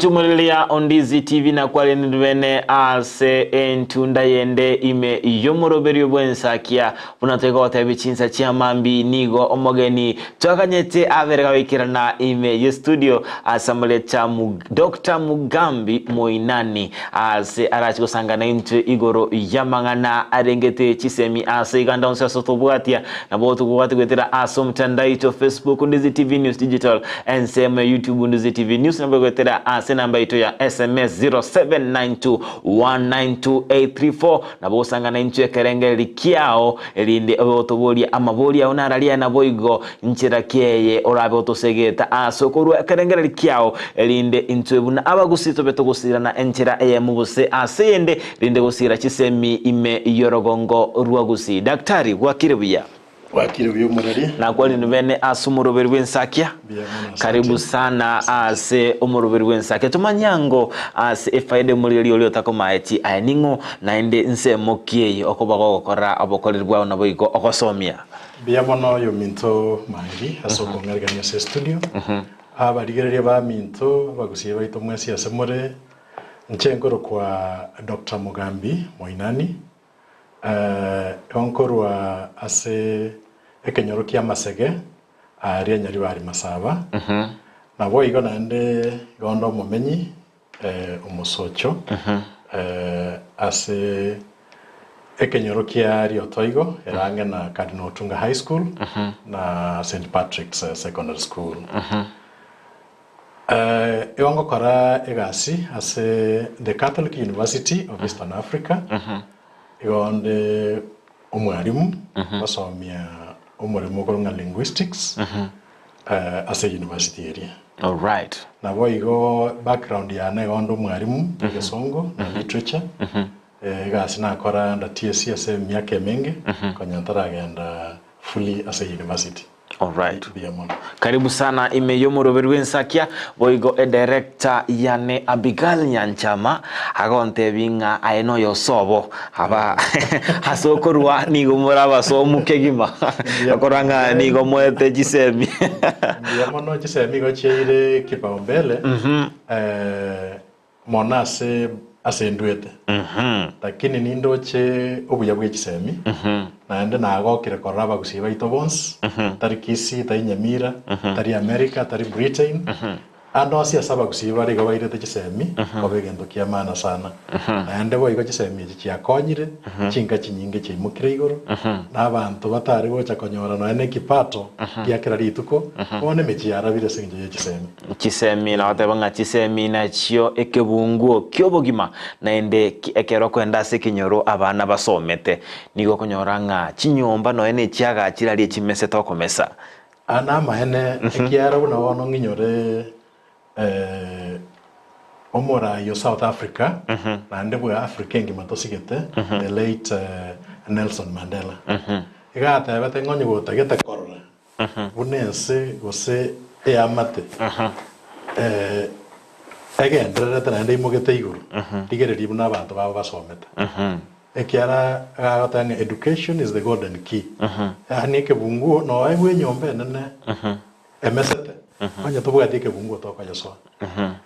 Omwanchi omorigereria o Ndizi TV nakwarenire bene ase entunda yende ime y'omoroberio bw'ensakia buna toigotebia chinsa chia mambi nigo omogeni twaganyete abere gagoikerana ime ye studio ase amarieta Doctor Mugambi Moinani ase arache gosangana intwe igoro y'amang'ana arengete chisemi ase iganda onsi ase tobwatia Nabo tokobwate goetera ase omotandao oito Facebook Ndizi TV News Digital, ensemo ya YouTube Ndizi TV News, nabo goetera ase enamba yaito ya SMS 0792192834 nabo gosangana intwe ekerengereri kiao erinde obe gotoboria amaborio ao nararia naboigo nchera ki eye orabe gotosegeta ase okorua ekerengereri kiao erinde intwe buna abagusii tobe togosirana enchera eyemo gose ase eyende Rinde gosiira chisemi ime y'orogongo rwa Gusii. Daktari, gwakire buya? Gwakire buya omoreri. Nakwanire bene ase omoroberi bw'ensakia. Mbuya mono asante. Karibu sana ase omoroberi bw'ensakia. Tomanye ango ase efaida y'omoreri oria otakomaeti aye ning'o naende nsemo ki eye okoba gogokora obokoreri bwao naboigo ogosomia. Mbuya mono oyominto Mangi ase okong'arigania ase estudio. Abarigereria baminto abagusii baito mwensi ase more. Inche nkorokwa Doctor Mugambi Moinani, igo nkorwa ase ekenyoro kia Masege aaria Nyaribari Masaba. Naboigo naende igo nde omomenyi omosocho ase ekenyoro kia Riotoigo ere ang'e na Cardinal Otunga High School na Saint Patrick's Secondary School. Igo ngokora egasi ase The Catholic University of Eastern Africa, igo nde omwalimu ngosomia omoremo okorwa ng'a linguistics ase university eria. Alright. Naboigo background yane igo nde omwalimu bwa egesongo na literature, egasi nakora under TSC ase emiaka emenge konya ntaragenda fully ase university. Alright. Mbuya mono. Karibu sana ime y'omoroberi bw'ensakia, boigo edirector yane Abigail Nyanchama agontebia ng'a aye noyosobo aba ase okorwa nigo more abasomu kegima Mbuya okorora mono. ng'a nigo moete chisemi. Mbuya mono chisemi igo chiaire kipaumbele eh, Mono ase ase ndwete, lakini nindoche obuya bwe chisemi, naende nagokire korora abagusii baito bonsi, tari Kisii, tari Nyamira, tari America, tari Britain, ande onsi ase abagusii bare igo bairete chisemi koba egento kia maana sana. Naende boigo chisemi echi chiakonyire chinka chinyinge chiaimokire igoro, na abanto batare gocha konyora nonya ne ekipato gia kera rituko, bono emechie yarabire ase engencho ye chisemi. Chisemi, na goteba ng'a chisemi nachio ekebunguo ki'obogima, naende ekero okoenda ase ekenyoro abana basomete, nigo okonyora ng'a chinyomba nonya ne chiagachire aria chimesete okomesa. Aya namaene, ekiagera buna bono ng'inyore omorai o South Africa, naende bwa Africa engima tosigete, the late Nelson Mandela. Iga atebete ng'a onye gotagete korora Buna ense gose eamate egendererete naende eimogete igoro, rigereria buna abanto babo basomete. Ekiara agagoteba ng'a education is the golden key, yaani ekebunguo noegwe enyomba enene emesete, onye tobwati ekebunguo tokoyesoa.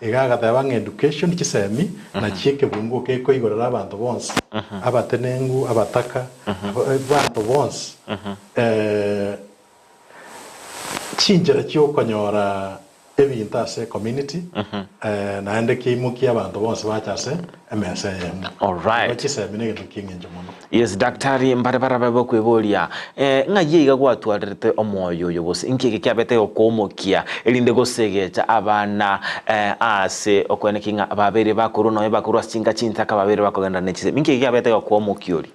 Iga agateba ng'a education chisemi nachio ekebunguo kekoigorera abanto bonsi, abatenengu, abataka, abanto bonsi. Chinchera chi'okonyora ebinto ase ecommunity, naende keimokie abanto bonsi bache ase emesa eyemo. Alright. Igo chisemi negento ki'eng'encho mono. Yes, daktari, mbare barabe bakweboria, eh, ng'ai iga gwatwarerete omoyo oyo gose inki eke kiabete gokomokia erinde gosegecha abana eh, ase okoeneki ng'a babeire bakorwa nonya bakorwa ase chinka chintaka babeire bakogenderera ne chisemi. Inki eke kiabete gokomokia oria?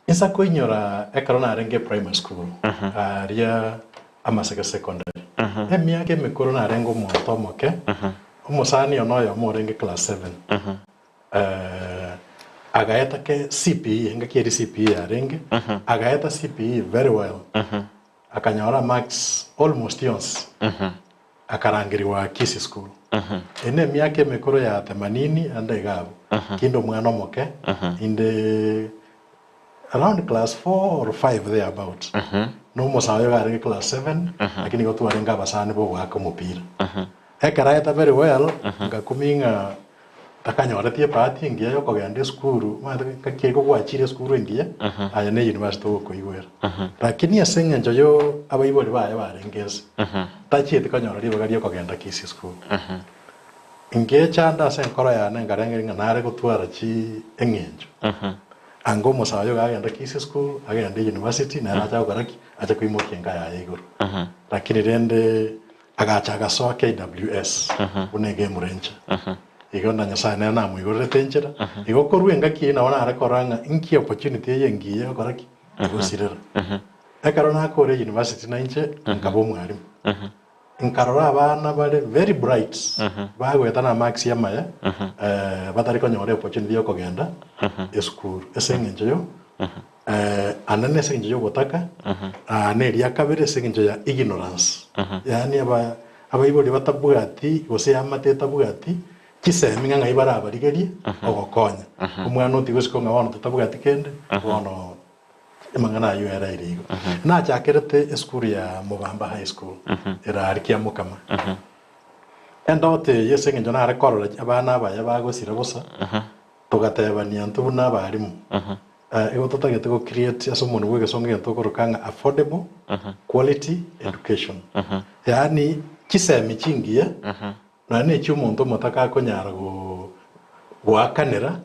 Insa koinyora ekero narenge primary school aria Amaseke Secondary, emiaka emekoro narenge omonto omoke, omosani one oyomo orenge class seven agaeta ke CPE, engaki eria CPE yarenge, agaeta CPE very well, akanyora marks almost yonsi. Akarangerigwa Kisii School. Eye nemiaka emekoro ya themanini ande iga abwo. Kinde omwana omoke, inde around class four or five there about. Na omosae oyo iga arenge class seven, lakini igo twarenge abasani ba ogoaka omopira. Ekero aeta very well, ngakumia ng'a takanyoreti ebahati engiya ya okogenda esukuru, omanyete ngaki igo gwachire esukuru engiya, aye ne university ogokoigwera. Lakini ase eng'encho yo abaibori baye barenge ense, tachieti konyora ribaga ria okogenda Kisii school. Ngechanda ase enkoro yane nkarengereria ng'a nare gotwara chi eng'encho. Anga omosae oyo gagenda Kisii school, agende university, nere ache gokora ki? Ache koimokia enka yaye igoro. Lakini rende agacha agasoa KWS buna egame ranger. Igo na Nyasae nere namoigorerete enchera. Igo korwa engaki eyio nabo nare korora ng'a inki opportunity eye engiya egokora ki? Egosirera. Ekero nakore university nainche nkaba omwalimu. Nkarora abana bare very bright bagoeta na amarks amaya batari konyora opportunity ya okogenda esukuru ase eng'encho yo anene ase eng'encho yogotaka na eria kabere ase eng'encho ya ignorance yaani aba abaibori batabwati gose eamate etabwati chisemi ng'a ng'ai barabarigerie ogokonya. Omwana otigwe isiko ng'a bono totabwati kende bono Amang'ana ayio eraire igo. Nachakerete esukuru ya Mobamba High School ere aria Kiamokama. Endoto eye ase eng'encho nare korora abana abaya bagosira bosa, togatebania intwe buna abalimu, igo totagete go create ase omonwe bwa egesongo egento tokoroka ng'a affordable quality education. Yaani chisemi chingiya Nonya ne chi'omonto omotaka akonyara goakanera,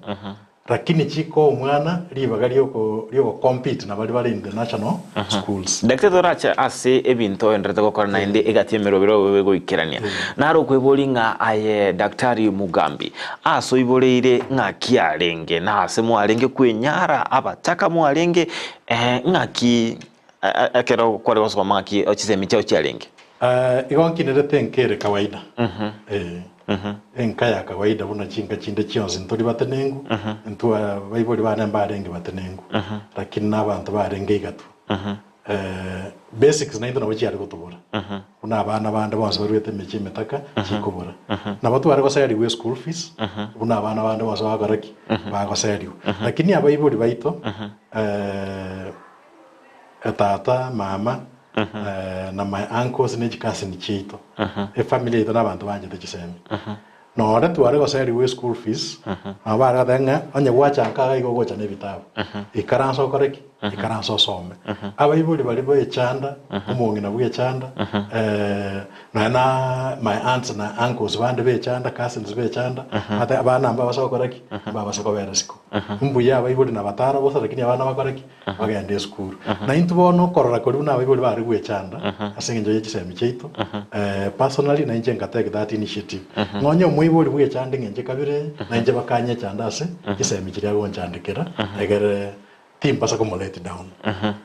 lakini chikoa omwana ribaga riogo compete na baria bare in the national schools. Daktari torache ase ebinto oenderete gokora naende egati y'emeroberi obe goikerania. Naro okweboria ng'a aye Daktari Mugambi, ase oiboreire ng'aki arenge, na ase mwarenge kwenyara abataka mwarenge, ng'aki Ekero kware gosoma ng'aki chisemi chiao chiarenge? Igo nkinerete enka ere kawaida, ee, enka ya kawaida buna chinka chinde chionsi ntori batenengu, intwe abaibori bane mbarenge batenengu, lakini na abanto barenge igatwa. Basics naintwe nabo chiare gotobora, buna abana bande bonsi baruete emechie emetaka chikobora. Nabo tware goserigwa eschool fees, buna abana bande bonsi bagokora ki? Bagoserigwa. Lakini abaibori baito, Tata, mama, na my uncles ne chicousin chiaito, efamily yaito na abanto banchete chisemi. Nore tware goserigwa eschool fees, nabo bare goteba ng'a onye gwachanka iga igo ogocha na ebitabu, ikaransa okore ki? Ikaransa osome. Abaibori baria ba echanda, omong'ina bwa echanda, nonya na my aunts na uncles bande ba echanda, cousins ba echanda, bateba abana mbabasa gokora ki? Mbabasa kobera isiko. Mbuya abaibori nabatara bosa lakini abana bakore ki? Bagende esukuru. Na intwe bono okorora koria buna abaibori bare gwechanda ase eng'encho ye chisemi chiaito, personally na inche nka take that initiative. Nonye omoibori bwechande ng'enche kabere eye, na inche bakanyechanda ase chisemi chiria agonchandekera egere timbasa komo let down.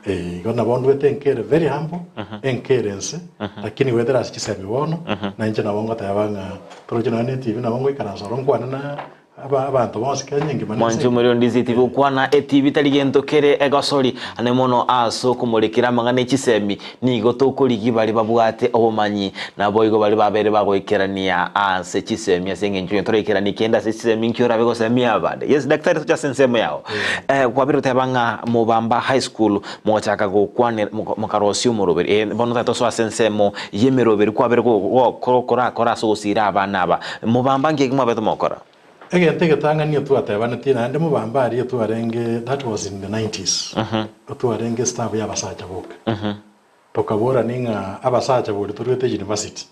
Igo nabo ndwete enka ere very humble, enka ere nse, lakini goetera ase chisemi bono, na inche nabo ngoteba ng'a toroche nonya na etibi nabo ngoikaransa oro nkwane na Abanto bonsi Kenya engima nense Mwanche omorero ndise etibi gokwana etibi tari gento kere egosori ane mono ase okomorekera amang'ana echisemi nigo tokorigia baria babwate obomanyi naboigo baria babere bagoikerania ase chisemi ase eng'encho onye toraikeranie kende ase chisemi nki orabe gosemia abande yes daktari toche ase ensemo yao eh kwabire goteba ng'a mobamba high school mogochaka gokwanera mokarosia omoroberi eh bono tari tosoa ase ensemo y'emeroberi kwabire gokorakora ase ogosiira abana aba Mobamba nki eki mwabete mogokora? Egento egetang'ani otwatebanetie naende mobamba aria otwarenge that was in the nineties, otwarenge staff ya abasacha boka. Tokaborani ng'a abasacha boria toruete university,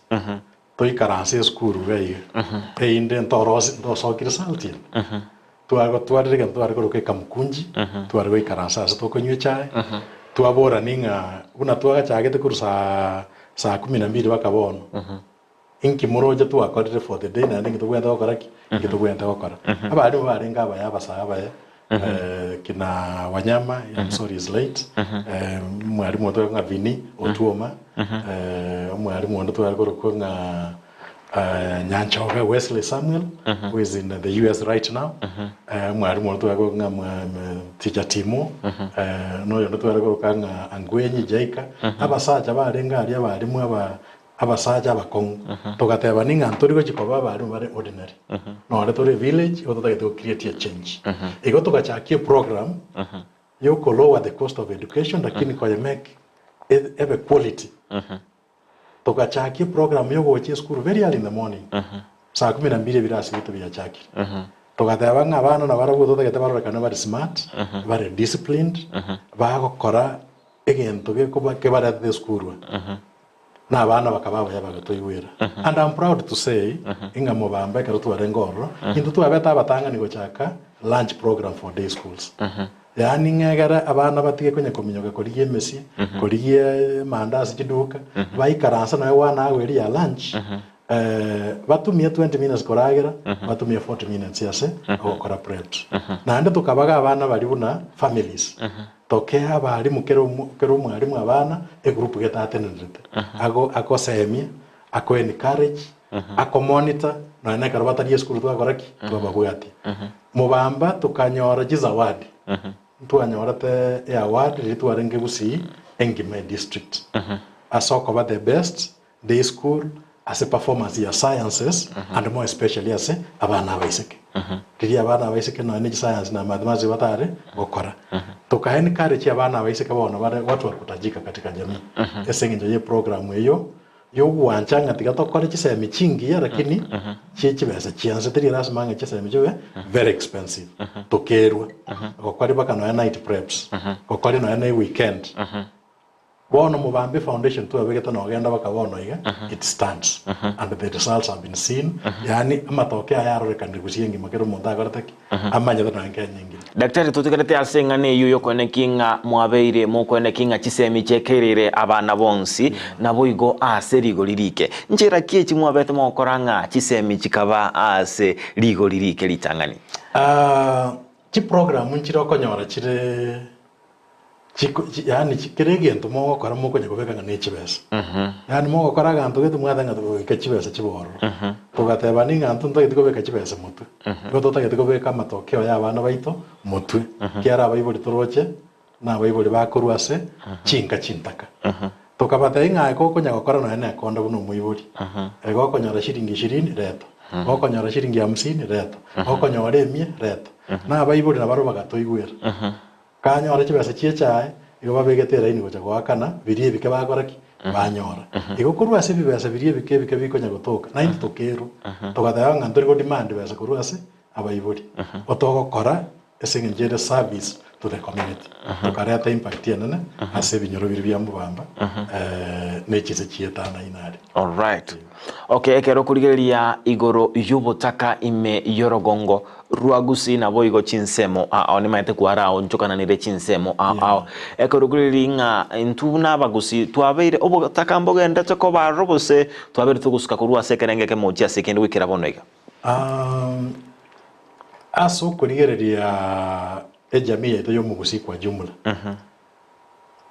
toikaranse esukuru iga iga, erinde ntorosi ntosoki result ende. Twagotwarire egento tware koroka ekamukunji, tware goikaransa ase tokonywa echae, twaborani ng'a buna twagachagete korwa saa saa kumi na mbili mpaka bono, Inki moroche twakorire for the day naende inki tobwenerete gokora ki? Inki tobwenerete gokora? Abalimu barenge abaya abasae abaya kina Wanyama, I'm sorry is late, omwalimu oyo twarenge ng'a Vinny Otuoma, omwalimu onde tware korokwa ng'a Nyanchoga Wesley Samuel who is in the US right now, omwalimu onde tware korokwa ng'a Teacher Timo, na oyonde tware koroka ng'a Angwenyi Jaika, abasacha barenge aria abalimu aba Abasacha abakong'u togateba ning'a ntori gochia koba abalimu bare ordinary, nore tore evillage igo totagete go create a change. Igo togachakia eprogram ya oko lower the cost of education lakini koye make ebe quality. Togachakia eprogram ya ogocha esukuru very early in the morning, saa kumi na mbili ebirasi biaito biachakire. Togateba ng'a abana nabarabwo totagete barorekane bare smart, bare disciplined, bagokora egento gekoba kebaretete esukuru aa. Na abana bakaba abaya bagatoigwera. And I'm proud to say ng'a mobamba ekero twarenge ororo, intwe twabete abatang'ani gochaka lunch program for day schools. Yaani ng'a egere abana batige konya kominyoka korigia emesie, korigia amandasi chiduka, baikaranse nonya one hour eria ya lunch, batumie 20 minutes koragera, batumie 40 minutes ase ogokora preps. Naende tokabaga abana baria buna families, tokea abalimu kera omo kera omwalimu abana egroup gete atenenerete, ago agosemia, ako encourage, ako monitor, nonya na ekero batari esukuru twakora ki? Twababwatia. Mobamba tokanyora chizawadi, ntwanyorete eaward riria twarenge Gusii engima edistrict, ase okoba the best day school ase performance ya sciences and more especially ase abana abaiseke. Riria abana abaiseke nonya ne chiscience na mathematics batare gokora. Toka encourage abana abaiseke bono bare watu wa kutajika katika jamii ase eng'encho ye program eyio yogwancha ng'a tiga tokore chisemi chingiya lakini chie chibesa chianse teri lasima ng'a chisemi chibe very expensive. Tokerwa gokori mpaka nonya night preps, gokori nonya ne weekend. Bono mobambe foundation twabegete nogenda baka bono iga, it stands and the results have been seen, yaani amatoke aya arorekanire gusii engima kera omonto akorete ki? Amanyete nonya Kenya engima. Daktari totigarete ase eng'ana eyio yokoeneki ng'a mwabeire mokoeneki ng'a chisemi chiekereire abana bonsi, naboigo ase rigori rike. Nchera ki echi mwabete mogokora ng'a chisemi chikaba ase rigori rike ritang'ani? Ah, chiprogram nchire okonyora chire Chiko chi yaani chi kera egento mogokora mokonya kobeka ng'a ne chibesa. Yaani mogokora aganto gete mwateba ng'a goika chibesa chibe ororo. Togateba ning'a intwe ntotageti kobeka chibesa motwe, igo totagete kobeka amatokeo ya abana baito motwe, ekiagera abaibori toroche na abaibori bakorwa ase chinka chintaka. Tokabatebia ng'a aye kokonya gokora nonya na ekonda buna omoibori, igo okonyora shilingi ishirini reta, gokonyora shilingi hamsini reta, gokonyora emia reta. Na abaibori nabarobwo bagatoigwera. Kanyora chibesa chi'echae, igo babegete eraini gocha goakana biria ebike bakora ki? Banyora. Igo korwa ase ebibesa biria ebike ebike bikonya gotoka, naintwe tokerwa, togateba ng'a ntori godemand besa korwa ase abaibori. Otogokora ase eng'encho ere service to the community. Tokareta impact enene ase ebinyoro biria bia Mobamba ne chinse chietanaine aria. Alright. Okay, ekero okorigereria igoro y'obotaka ime y'orogongo rwa Gusii naboigo chinsemo ao nimaete kwaraonchokananire chinsemo ao ao. Ekero okorigereria ng'a intwe buna abagusii twabeire obotaka mbogenderete koba aroro gose twabeire togosuka korwa ase ekerengo ekemo gochia ase ekende goikera bono iga. Ase okorigereria ejamii yaito y'omogusii kwa jumla,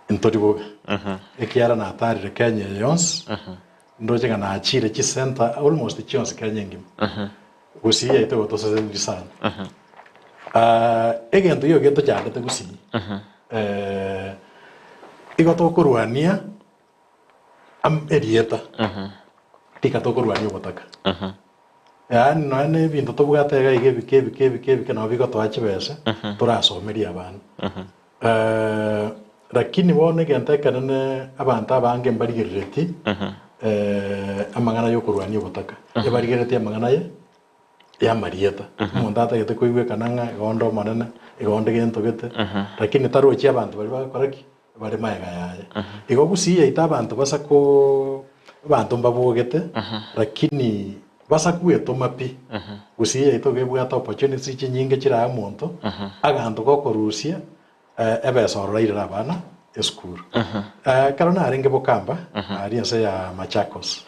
ntori bobe, ekiagera natarire Kenya eye yonsi, ndoche ng'a nachire chisenta almost chionsi Kenya engima, Gusii yaito igo tosesenirie sana. Egento gio getochandete Gusii, igo tokorwania am- erieta, rika tokorwania obotaka. Yaani nonya na ebinto tobwate iga iga ebike ebike ebike ebike nabo bigotoa chibesa, torasomerie abana. Lakini bono egento ekenene abanto abange mbarigerereti amang'ana y'okorwania obotaka, ebarigerereti amang'ana ye y'amarieta. Omonto atagete koigwekana ng'a igo onde omonene, igo onde gento gete, lakini tarochi abanto baria bagokora ki? Bare magega yaye. Igo gusii yaito abanto basa koo abanto mbabogete, lakini basa gwetoma pi. Gusii yaito iga ebwate opportunities chinyinge chirae omonto, aganto gokorusia ebesa ororo airere abana esukuru. Ekero narenge Bokamba, aria ense ya Machakos,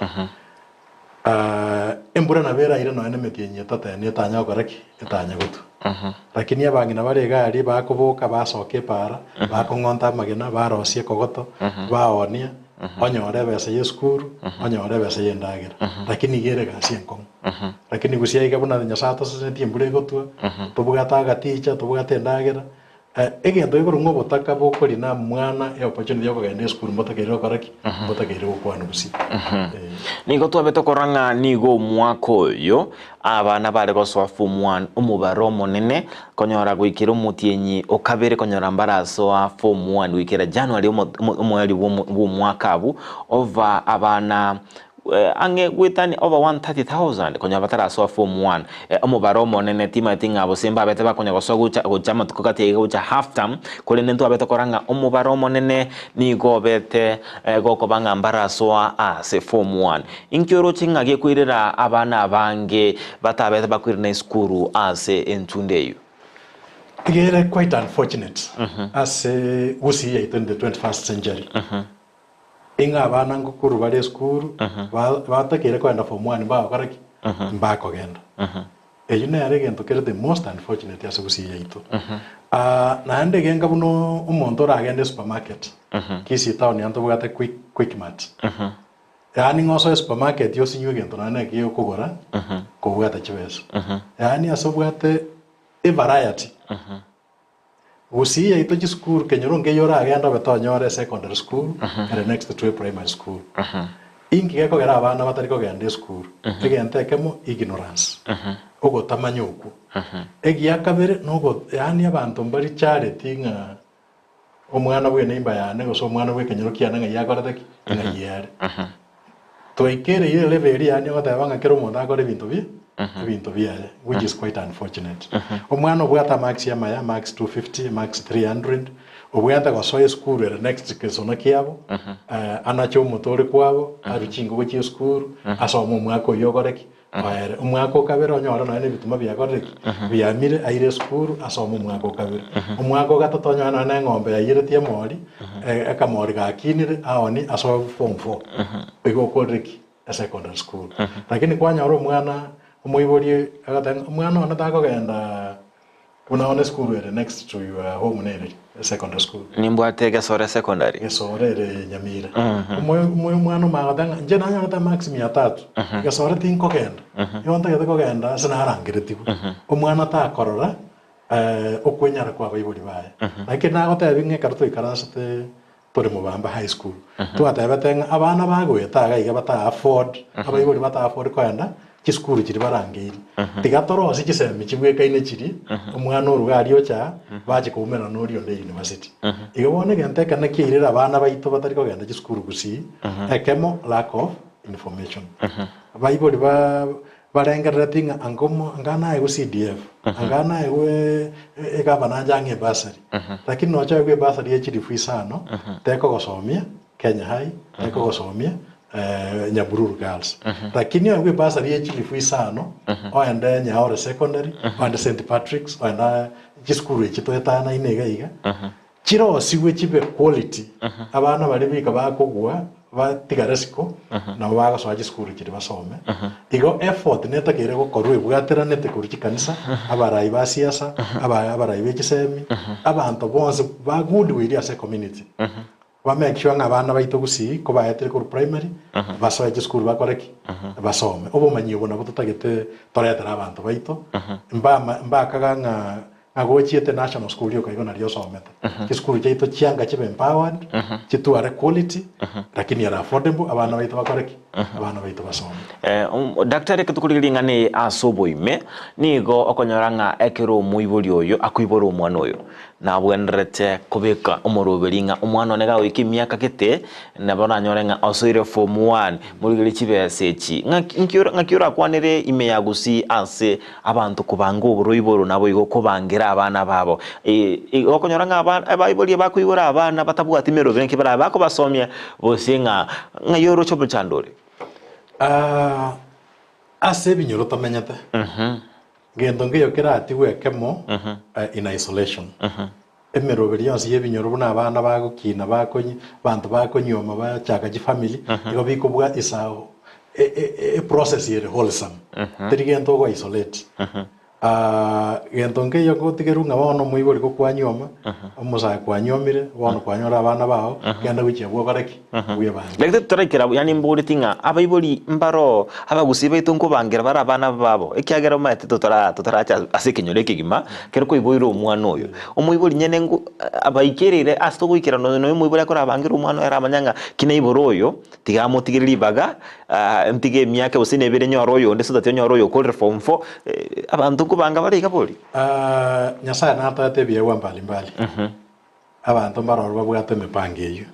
embura nabo eraire nonya na emetienyi etato ene etanya gokora ki? Etanya gotwa. Lakini abang'ina bare iga aria bakoboka basoka epaara, bakong'onta amagena, barosia ekogoto, baoonia, onyore ebesa ya esukuru, onyore ebesa ya endagera. Lakini iga ere egasi enkong'u. Lakini gusii aiga buna Nyasae atosesenetie embura egotwa, tobwate agaticha, tobwate endagera. Egento gekorwa ng'a obotaka bokorina mwana eopportunity ya okogenda esukuru mbotakeire gokora ki? Mbotakeire gokwana gusii. Nigo twabete korora ng'a nigo omwaka oyo abana bare gosoa form one omobaro omonene konyora goikera omotienyi o kabere konyora mbarasoa form one goikera January omoerio bw'omwaka abwo over abana Ang'e goetania over 130,000 konya batarasoa form one. Omobaro omonene timanyeti ng'a gose mbabete bakonya gosoa gocha gocha amatuko gati aiga gocha half term, korende ntwabete korora ng'a omobaro omonene nigo obete gokoba ng'a mbarasoa ase form one. Inki oroche ng'a gekoirera abana abange batabete bakoirana esukuru ase entunda eyio? Iga ere quite unfortunate ase gusii yaito in the 21st century. Ing'a abana ngokorwa bare esukuru, ba- batakeire kogenda form one mbagokora ki? Mbakogenda. Eyio nere egento kere the most unfortunate ase gusii yaito. Ah, naende egenka buna omonto oragende esupermarket, Kisii town iga ntobwate quick quickmart. Yaani ng'a osoe esupermarket osinywe egento nonya na eke okogora, kobwate chibesa. Yaani ase obwate evariety. Gusii yaito chisukuru kenyoro nkeiyo oragende obe tonyore esecondary school ere next to eprimary school. Inki gekogera abana batari kogenda esukuru? Egento ekemo ignorance, ogotamanya okwo. Egia kabere nogo yaani abanto mbarichareti ng'a omwana bw'eneimba yane gose omwana bw'ekenyoro kiane ng'ai akorete ki? Ng'ai are. Twaikereire elevel eria yaani ogoteba ng'a kera omonto akore ebinto bi ebinto biaye which is quite unfortunate. Omwana obwate amarks amaya, marks 250, marks 300, obwate gosoa esukuru ere next kesono kiabo, anache omote ore kwabo, arwe chingogo chia esukuru, asome omwaka oyio okore ki? Oere. Omwaka o kabere onyore nonya na ebituma biakorire ki? Biamire, aire esukuru, asome omwaka o kabere. Omwaka o gatato onyore nonya na eng'ombe yaiyeretie emori, ekamori gakinire, aoni asoe form four. Igo okorire ki? Esecondary school. Lakini kwanyora omwana, omoibori agoteba ng'a omwana one takogenda Buna bono esukuru ere next to your home nere secondary school. Nimbwate Gesore Secondary. Gesore ere Nyamira. Omoyo omoyo omwana omanye goteba ng'a inche nanyorete amarks mia tatu, Gesore tinkogenda. Igo ntagete kogenda ase narangeretigwe. Omwana takorora okwenyara kwa abaibori baye. Lakini nagotebi ng'a ekero twaikaransete tore Mobamba High School, twatebete ng'a abana bagoeta iga iga bata afford, abaibori bata afford koenda chisukuru chiria barangeirie. Tiga torosie chisemi chibwekaine chiria, omwana oruga aria ocha aa, bache koumerana na oria onde university. Igo bono egento ekenene kiairire abana baito batari kogenda chisukuru gusii, ekemo lack of information. Abaibori ba Barengerereti ng'a anga omo anga naegwe CDF, anga naegwe egavana anche ang'e ebursary. Lakini nocha oegwe ebursary ye chilifu isano, tekogosomia Kenya High, tekogosomia Nyabururu Girls. Lakini oegwe ebursary ye chilifu isano, oende Nyaore Secondary, oende St Patrick's, oende chisukuru echi toetanaine iga iga, Chirosigwe chibe quality, abana baria bika bakogwa batigare isiko, nabo bagosoa chisukuru chiria basome. Igo effort netakeire gokorwa ebwateranete korwa chikanisa, abarai ba siasa, aba abarai be chisemi, abanto bonsi ba goodwill ase ecommunity. Ba make sure ng'a abana baito gusii kobaetire korwa primary, basoe chisukuru bakore ki? Basome. Obomanyi obo nabwo totagete toretere abanto baito, mbama mbakaga ng'a Ng'a gochiete national school rioka igo nario osomete. Chisukuru chiaito chianga chibe empowered, chitware quality, lakini ere affordable, abana baito bakore ki? Abana baito basome. Daktari ekero tokorigereria ring'ana eye ase oboime, nigo okonyora ng'a ekero omoibori oyo akoibora omwana oyo, nabwenerete kobeka omoroberi ng'a omwana one gagoika emiaka gete, nabo oranyore ng'a osoire form one, morigererie chibesa echi. Ng'aki nki ng'aki orakwanere ime ya gusii ase Abanto kobanga oboroiboro naboigo kobangera abana babo. Igo okonyora ng'a abana abaibori bakoibora abana batabwati meroberi naki barabe bakobasomia gose ng'a ng'ai oroche omochando ore. Ase ebinyoro tomenyete, gento nkeiyo keratigwe ekemo in isolation. Emeroberi yonsi y'ebinyoro buna abana bagokina bakonyi abanto bakonyuoma bachaka chifamiri, igo bikobua is a e- e- eprocess ere wholesome. Teri gento ogo isolate. Gento nkeiyo ngotigerwe ng'a bono omoibori gokwanyuoma, omosae kwanyuomire, bono kwanyora abana bao, genda gochia abwo okore ki? Bwebange. Lakini titoraikera abwo, yaani mboreti ng'a abaibori mbaro abagusii baito nkobangera bare abana babo, ekiagera omanyete totara totaracha ase ekenyoro ekegima ekero kwaiboire omwana oyo. Omoibori nyene nko abaikereire ase togoikera nonya nonya omoibori akorabangere omwana oye aramanya ng'a ki naibore oyo, Tiga amotigere ribaga, ntige emiaka gose nebere nyore oyonde so that onyore oyokorire form four, abanto nkobanga bare iga bori? Nyasaye natoete ebiegwa mbali mbali, abanto mbaroro babwate emepango eyio,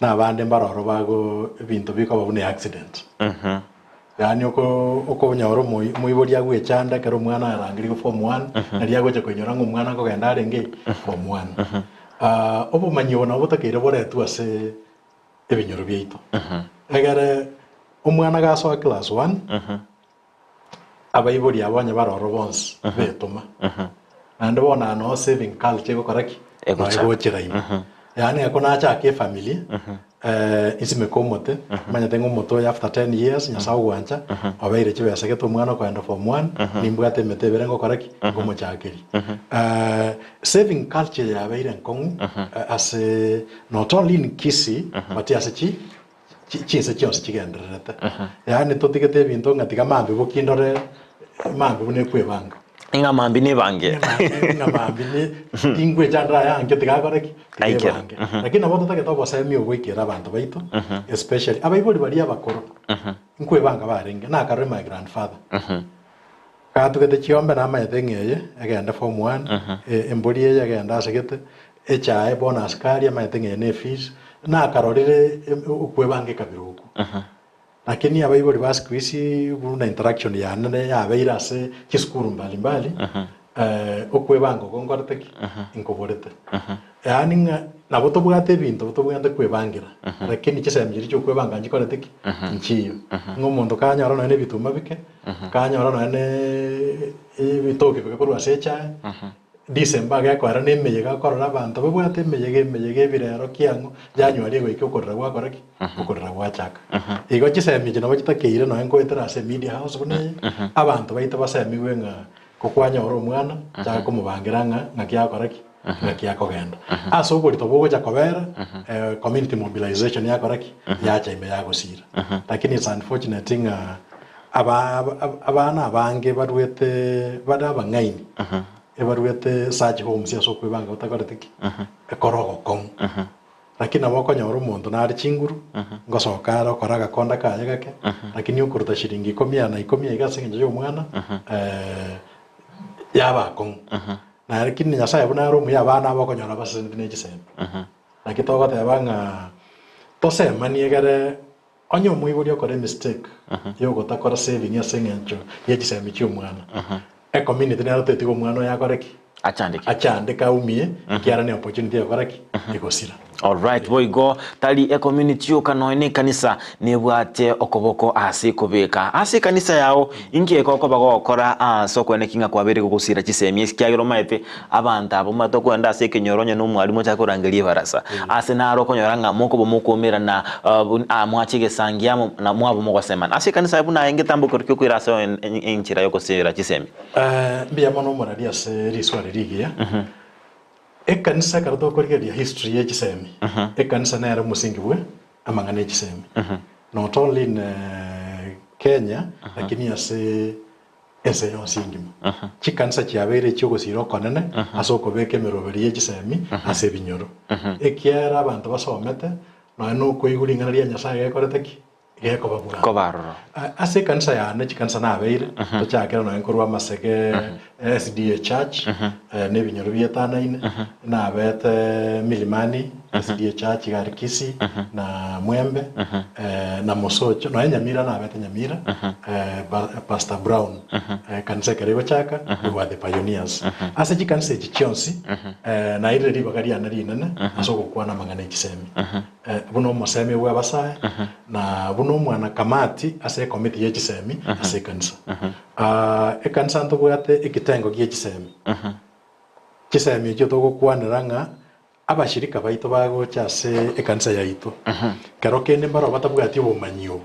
na abande mbaroro bago ebinto bikoba buna eaccident. Yaani oko okonyora omoi omoibori agwechanda ekero omwana arangerigwe form one, naria agocha koinyora ng'a omwana nkogenda arenge form one. Obomanyi obo nabo botakeire boretwe ase ebinyoro biaito. Egere omwana gasoa class one, abaibori abo onye bare ororo bonsi betoma. Naende bono aa noo saving culture egokora ki? Noo Egochaka. egochera ime. Yaani ekero nachaka efamiri, nsimeke omote, manyete ng'a omote oyo after ten years Nyasaye ogwancha, obeire chibesa gete omwana okoenda form one, nimbwate emete ebere ngokora ki? Nkomochakeria. Saving culture yabeire enkong'u ase Not only in Kisii but ase chi chinse chionsi chigendererete. Yaani totigete ebinto ng'a tiga mambia bokie ndore mambia buna ekwebanga. Ng'a mambia nebange. Ng'a mambia ne tingwechandera aya ankio tiga akore ki? Tiga Aikere. ebange. Lakini nabo totagete obosemi obo goikera abanto baito especially abaibori baria abakoro nkwebanga barenge. Nakarore my grandfather. Gatugete chiombe namanyete ng'a eye egende form one, embori eye egende ase gete, echae bono asikari amanyete ng'a eye ne efees, nakarorire okwebanga ekabira okwo. Lakini abaibori ba siku hizi buna interaction yane yabeire ase chisukuru mbali mbali, okwebanga oko nkorete ki? Nkoborete. Yaani ng'a nabo tobwate ebinto tobwenerete kwebangera, lakini chisemi chiria chiokwebanga nchikorete ki? Nchiyo. Ng'a omonto kanyora nonya na ebituma bike, kanyora nonya na ebitoki bike korwa ase echae, December agekoera na emeyega akorora abanto babwate emeyega emeyega ebirero kiang'o, January egoika okorera gwakora ki? Okorera gwachaka. Igo chisemi echi nabo chitakeire nonya nkoetera ase emedia house buna eye, abanto baito basemigwe ng'a Kokwanyora omwana, chaka komobangera ng'a ng'aki agokora ki, ng'aki akogenda. Ase oborito bogocha kobera, community mobilization yakora ki, yacha ime yagosira. Lakini it's unfortunate ng'a aba abana abange barwete bare abang'aini, ebarwete such homes ase okwebanga gotakoreti ki, ekore ogokong'u. Lakini nabo okonyora omonto nare chinguru, ngosoka are okora agakonda kaye gake, lakini okoruta shilingi ikomi ana ikomi iga ase eng'encho y'omwana, yaba akong'u. Na lakini Nyasaye buna are omuya abana aba okonyora abaseseneti ne chisemi. Naki togoteba ng'a tosemanie egere onye omoibori okora emistake yogotakora saving ase eng'encho ye chisemi chia omwana, ecommunity nero tetiga omwana oyo akore ki? Achandeke. Achandeke aumie, ekiagera ne opportunity yokora ki? Egosira. Alright, boigo tari ecommunity yoka nonya ne ekanisa nebwate okoboko ase ekobeka. Ase ekanisa yao inki ekokoba gokora ase okoeneki ng'a kwabeire gogosira chisemi esi kiagera omanyete abanto aba omanyete okoenda ase ekenyoro onye na omwalimu ochake korangeria ebarasa. Ase naro okonyora ng'a mokoba mokomerana mwache egesangi amo na mwaba mogosemana. Ase ekanisa buna aye ngetambo kerokio kiokoira ase enchera yogosira chisemi. Mbuya mono omorari ase riswari rigiya. Ekanisa ekero tokorigereria history ye chisemi, ekanisa nere omosingi bwe amang'ana e chisemi. Not only in Kenya, lakini ase ense yonsi engima. Chikanisa chiabeire echi'ogosira okonene ase okobeka emeroberi ye chisemi ase ebinyoro. Ekiagera abanto basomete, nonya nokoigwa ring'ana ria Nyasaye gekorete ki? Gekoba bwango. Koba aroro. Ase ekanisa yane chikanisa nabeire, tochakera nonya nkorwa Amasege SDA Church, na ebinyoro bietanaine, nabete Milimani SDA Church iga aria Kisii, na Mwembe, na Mosocho, nonya Nyamira nabete Nyamira, Pastor Brown, ekanisa ekero egochaka, we were the pioneers. Ase chikanisa echi chionsi, nairire ribaga riane rinene ase ogokwana amang'ana e chisemi. Buna omosemi bw'abasae, na buna omwana kamati ase ekomiti ye chisemi ase ekanisa. Ekanisa ntobwate ekitengo gie chisemi. Chisemi echio togokwanera ng'a abashirika baito bagocha ase ekanisa yaito, kero kende mbaroo batabwati obomanyi obo,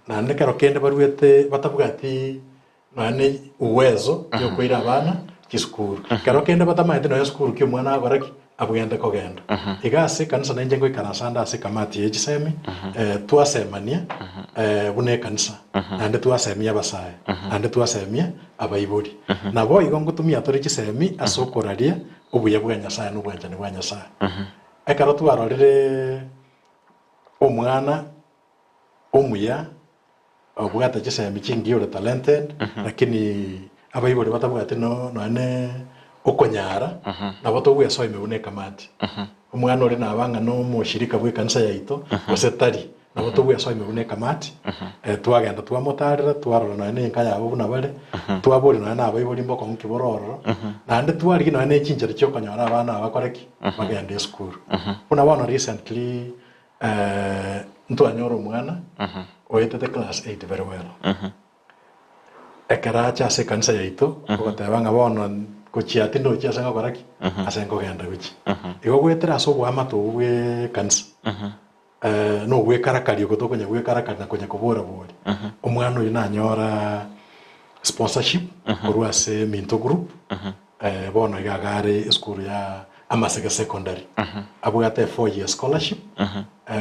naende kero kende baruete batabwati. Nonya ne uwezo yokoira abana chisukuru. Kero kende batamaeti nonya esukuru ki omwana agokora ki? Abwente kogenda. Iga ase ekanisa nainche ngoikaransa ande ase ekamati ye chisemi, twasemania buna ekanisa, naende twasemia abasae, naende twasemia abaibori. Naboigo ngotumia tore chisemi ase okoraria obuya bwa Nyasae na obwanchani bwa Nyasae. Ekero twarorire omwana omuya, obwate chisemi chingiya ore talented, lakini abaibori batabwati no nonya ne okonyara, nabo togwesoa ime buna ekamati. Omwana oria naba ng'a nomoshirika bw'ekanisa yaito, gose tari, nabo togwesoa ime buna ekamati, twagenda twamotarera, twarora nonya na enka yabo buna bare, twaboria nonya na abaibori mbokong'u ki bore ororo, naende twarigia nonya ne chinchera chiokonyora abana aba bakore ki? Bagende esukuru. Buna bono recently Ntwanyora omwana oetete class eight very well. Ekero acha ase ekanisa yaito, ogoteba ng'a bono gochia tindochi ase ngokora ki? Ase nkogenda gochia. Igo goetera ase oboamate obwo bwa ekanisa, na ogwekarakari oko tokonya gwekarakari na konya kobora bori, omwana oyio nanyora sponsorship korwa ase Minto Group, Bono iga are esukuru ya Amaseke Secondary, abwate a 4 year scholarship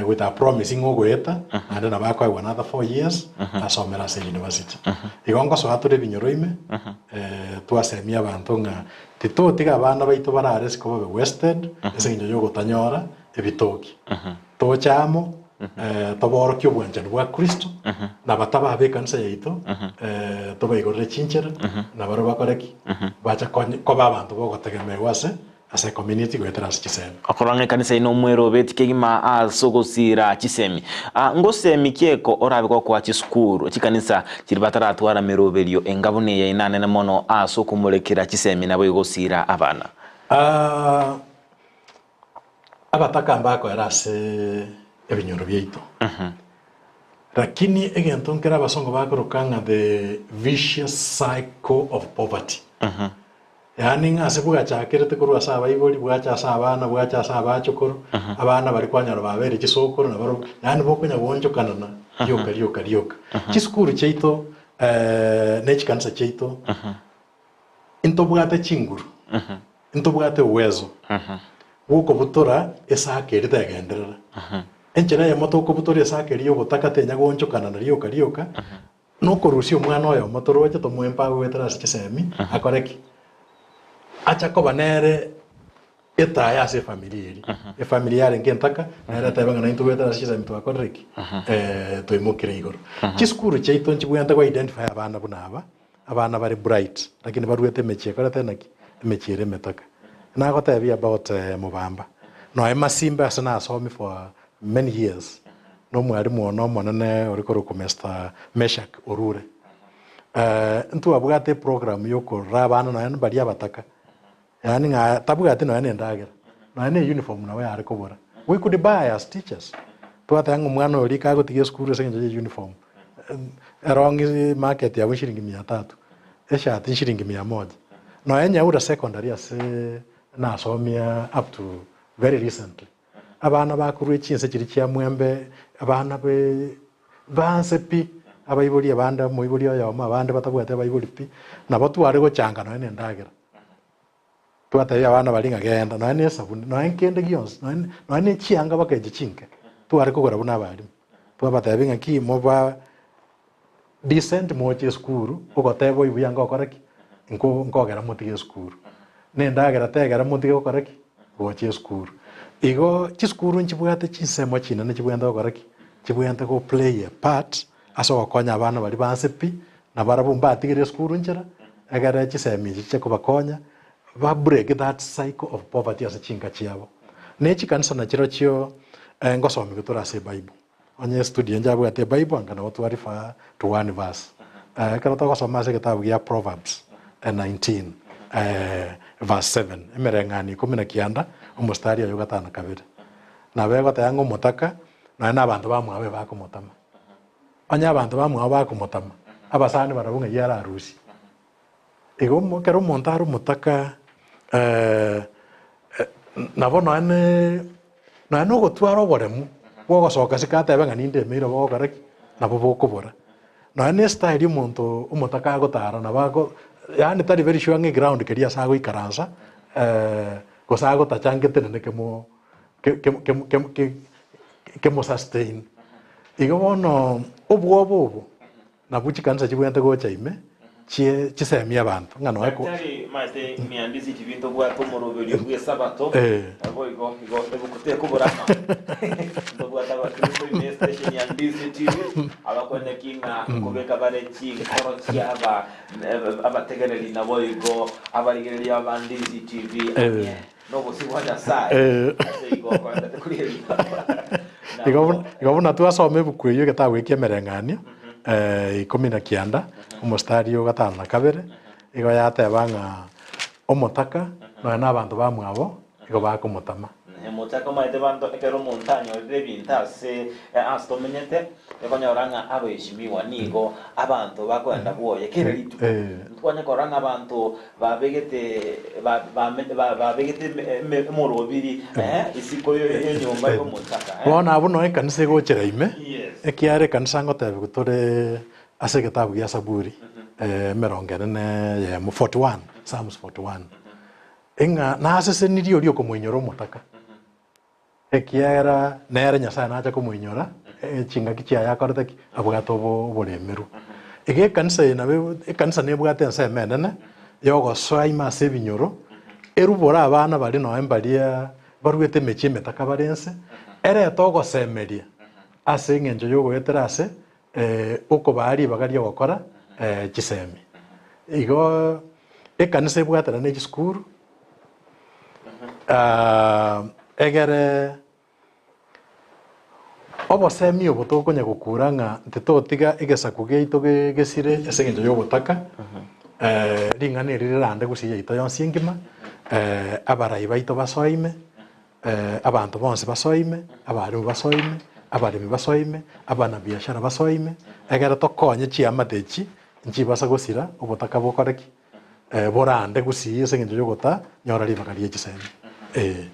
with a promise ng'a ogoeta naende nabo akoegwa another 4 years asomere ase university. Igo ngosoa tore ebinyoro ime twasemia abanto ng'a titotiga abana baito barare isiko babe wasted ase eng'encho ya ogotanyora ebitoki. Toche amo toborokie obwanchani bwa Kristo na batababe ekanisa yaito tobaigorere chinchera na barabwo bakore ki? Bache koba abanto bogotegemewa ase ase ecommunity goetera ase chisemi. Okorora ng'a ekanisa eye nomwerobe tikegima ase ogosiira chisemi. Ngosemi ki eko orabe gokoa chisukuru, chikanisa chiria bataratwara meroberio enga buna eye inanene mono ase okomorekera chisemi naboigo gosiira abana? Abataka mbakoera ase ebinyoro biaito. Lakini egento nkere abasongo bakoroka ng'a the vicious cycle of poverty. Yaani ng'a ase bwachakerete korwa ase abaibori, bwacha ase abana, bwacha ase abachokoro, abana baria kwanyora babeire chisokoro nabarobwo, yaani bokonya goonchokanana rioka rioka rioka. Chisukuru chiaito ne chikanisa chiaito, Intobwate chinguru, intobwate uwezo bw'okobutora esaka eria tegenderera. Enchera eyemo tokobutora esaka eria y'obotaka tenya goonchokana na rioka rioka, nokorusia omwana oyomo toroche tomoe mpaka goetera ase chisemi akore ki? Acha koba nere etaya ase efamiri eria. Efamiri yarenge entaka, nere etebe ng'a naintwe goetera ase chisemi twakorire ki? Toimokire igoro. Chisukuru chiaito nchibwenerete go identify abana buna aba, Abana bare bright lakini baruete emechie ekorete naki? Emechie ere emetaka. Nagotebia about mobamba. Noe masimbe ase nasomi for many years na omwalimu one omonene ore korokwa Mister Meshack Orure. Ntwabwate eprogram yokorora abana nonya mbaria abataka. Yaani ng'a tabwati nonya na endagera, nonya na euniform nabo yare kobora. We could buy as teachers. Twateba ng'a omwana oria kagotiga esukuru ase eng'encho ya uniform, erong'i market yabo shilingi mia tatu, eshati shilingi mia moja. Nonya Nyaura secondary ase nasomia up to very recently, abana bakorwa chinse chiria chia mwembe, abana be banse pi, abaibori abande omoibori oyomo abande batabwati abaibori pi, nabo tware gochanga nonya na endagera. Twatebia abana baria ng'a genda nonya na esabuni, nonya nkende gionsi, nonya nonya na echianga baka echi chinke, tware kogora buna abalimu. Twabatebia ng'a ki moba decent moche esukuru, ogoteba oyio buya ngokora ki? Nko nkogera motige esukuru. Na endagera tegera motige gokora ki? Gocha esukuru. Igo chisukuru nchibwate chinsemo chinene chibwenerete gokora ki? Chibwenerete go play a part ase ogokonya abana baria banse pi, na barabwo mbatigere esukuru nchera, egere chisemi echi chiche kobakonya, ba break that cycle of poverty ase chinka chiabo. Ne chikanisa nachirochio ngosomigwa tore ase ebible. Onye estudio njabwate ebible anga nabo twa refer to one verse. Ekero togosoma ase egetabu gia Proverbs 19 verse 7, emereng'anio ikomi na kianda, omostari oyo gatano na kabere. Nabo egoteba ng'a omotaka, nonya na abanto bamwabo ebakomotama. Onye abanto bamwabo bakomotama, abasani barabwo ng'ai ararusie? Igo ekero omonto are omotaka nabo nonya ne nonya na ogotwara oboremu bwa ogosoka isiko atebe ng'a ninde emeire bogokora ki? Nabo bokobora. Nonya ne estyle omonto omotaka agotara nabo ago yaani tari very sure ng'a eground keria ase agoikaransa gose agotacha ngetenene kemo ke- ke- ke- ke- ke- kemo sustain. Igo bono obwoba obo nabwo chikanisa chibwenerete gocha ime chie chisemie abanto ng'a noe ko. Daktari maete miandisi chibi ntobwate omoroberio bw'esabato Eh. naboigo igo ebuku tekobora ama ntobwate abakristo ime estation ya Ndizi TV abakweneki ng'a nkobeka bare chinkoro chiaba abategereri naboigo abarigereria ba Ndizi TV ang'e Eh. nobosio bwa Nyasaye Eh. ase igo okoendete korigereria Igo nabo buna igo buna twasoma ebuku eyio egetabu ekia emereng'anio ikomi na kianda, omostari o gatano na kabere, igo yateba ng'a omotaka nonya na abanto bamwabo igo bakomotama. Omotaka omanyete banto ekero omonto anyorire ebinto ase ase tomenyete, ekonyora ng'a abaheshimiwa nigo abanto bakoenda bwoye kera rituko. Ntwanye korora ng'a abanto Babegete babegete emorobiri isiko y'enyomba y'omotaka. Bono abwo noo ekanisa egochera ime, Yes. ekiagera ekanisa ngotebiwa tore ase egetabu gia Saburi emerongo ene na eyemo, 41, Psalms 41, ing'a nasesenirie oria okomoinyora omotaka. Ekiagera nere Nyasae nacha komoinyora chingaki chiaye akorete ki? Abwate oboremerwa. Iga ekanisa eye nabo ekanisa nebwate ensemo enene yogosoa ime ase ebinyoro, erubore abana baria nonya mbaria baruete emechie emetaka bare ense, erete ogosemeria ase eng'encho yogoetera ase okobaa ribaga riogokora chisemi. Igo ekanisa ebwatane ne chisukuru. Egere obosemi obo tokonya gokura ng'a titotiga egesaku giaito gesire ase eng'encho y'obotaka, ring'ana eri rirande gusii yaito yonsi engima, abarai baito basoe ime, abanto bonsi basoe ime, abalimu basoe ime, abaremi basoe ime, abanabiashara basoe ime, egere tokonye chiamate echi nchibasa gosira obotaka bokore ki? Borande gusii ase engencho y'ogota nyora ribaga rie chisemi. Ee.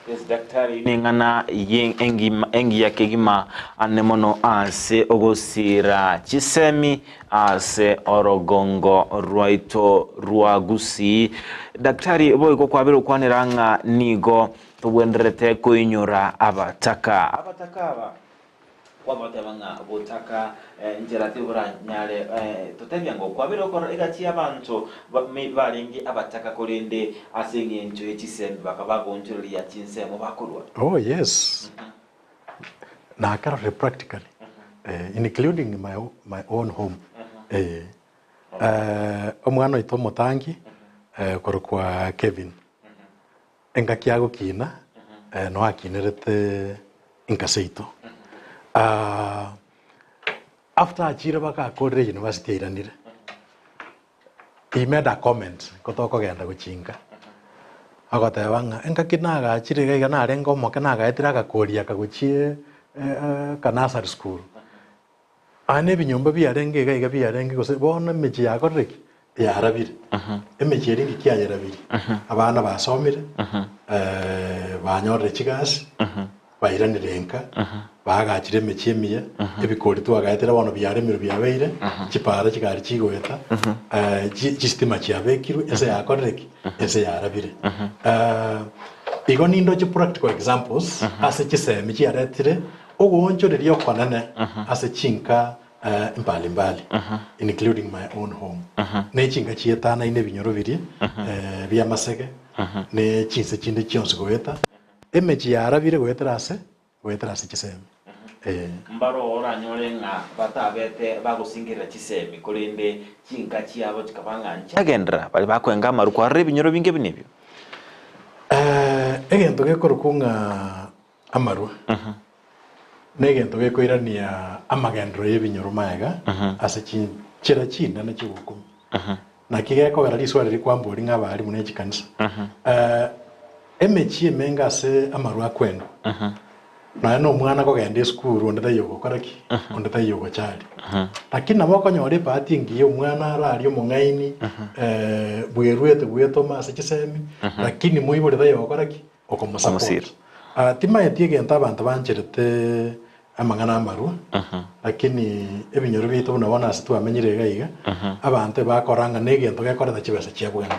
Yes daktari neng'ana ye engima engiya kegima ane mono ase ogosira chisemi ase orogongo rwaito rwa Gusii. Daktari boigo kwabire gokwanera ng'a nigo tobwenderete koinyora abataka. Abataka aba Kwabateba ng'a botaka nchera tiboranyare totebia ng'a okwabera okoro egati y'abanto barenge abataka korende ase engencho ye chisemi bakaba bagoonchoreria chinsemo bakorua. Oh yes, nakarorire practically including my my own home eh. Omwana oito omotangi okorokwa Kevin, Engaki agokina, noe akinerete inka seito. After achire baka akorire university airanire, he made a comment ko tokogenda gochia inka, agoteba ng'a engaki nagachire iga iga narenge omoke nagaetire agakoria aka gochia ka nursery school. Aya nebinyomba biarenge iga iga biarenge gose bono emechie yakorire ki? Yarabire. Emechie eria ng'iki yayerabirie? Abana basomire, banyorire chigasi, bairanire nka, baagachire emechie emiya, ebikori twagaetire bono biaremirwe biabeire, chipara chigari chigoeta, chistima chiabekirwe, ense yakorire ki? Ense yarabire. Igo nindoche practical examples ase chisemi chiaretire Ogoonchoreria okonene ase chinka mbali mbali, including my own home, ne chinka chietanaine ebinyoro biria bi'amasege, ne chinse chinde chionsi goeta, emechie yarabire goetera ase goetera ase chisemi. Ee. Mbaro oranyore ng'a batabete bagosingerera chisemi, korende chinka chiabo chikaba ng'a nchiagenderera, baria bakwenga amaru kwarora ebinyoro binge buna ebio. Egento gekorokwa ng'a Amarwa negento gekoirania amagenderero y'ebinyoro magega ase chinchera chinene chi'ogokumia. Naki gekogera riswari rikwamboria ng'a abarimu ne chikanisa. Emechie emenge ase amarwa akwendwa, nonya na omwana kogenda esukuru onde taiyo ogokora ki? Onde taiyo ogocharia. Lakini nabo okonyora ebahati engiya omwana araria omong'aini, bweruete bwetoma ase chisemi, lakini moibori taiyo ogokora ki? Okomosupport. Omosira. Ah, timaeti egento abanto bancherete Amang'ana amarwa, lakini ebinyoro biaito buna bono ase twamenyire iga iga, abanto ebakora ng'a negento gekoreta chibesa chia bwango.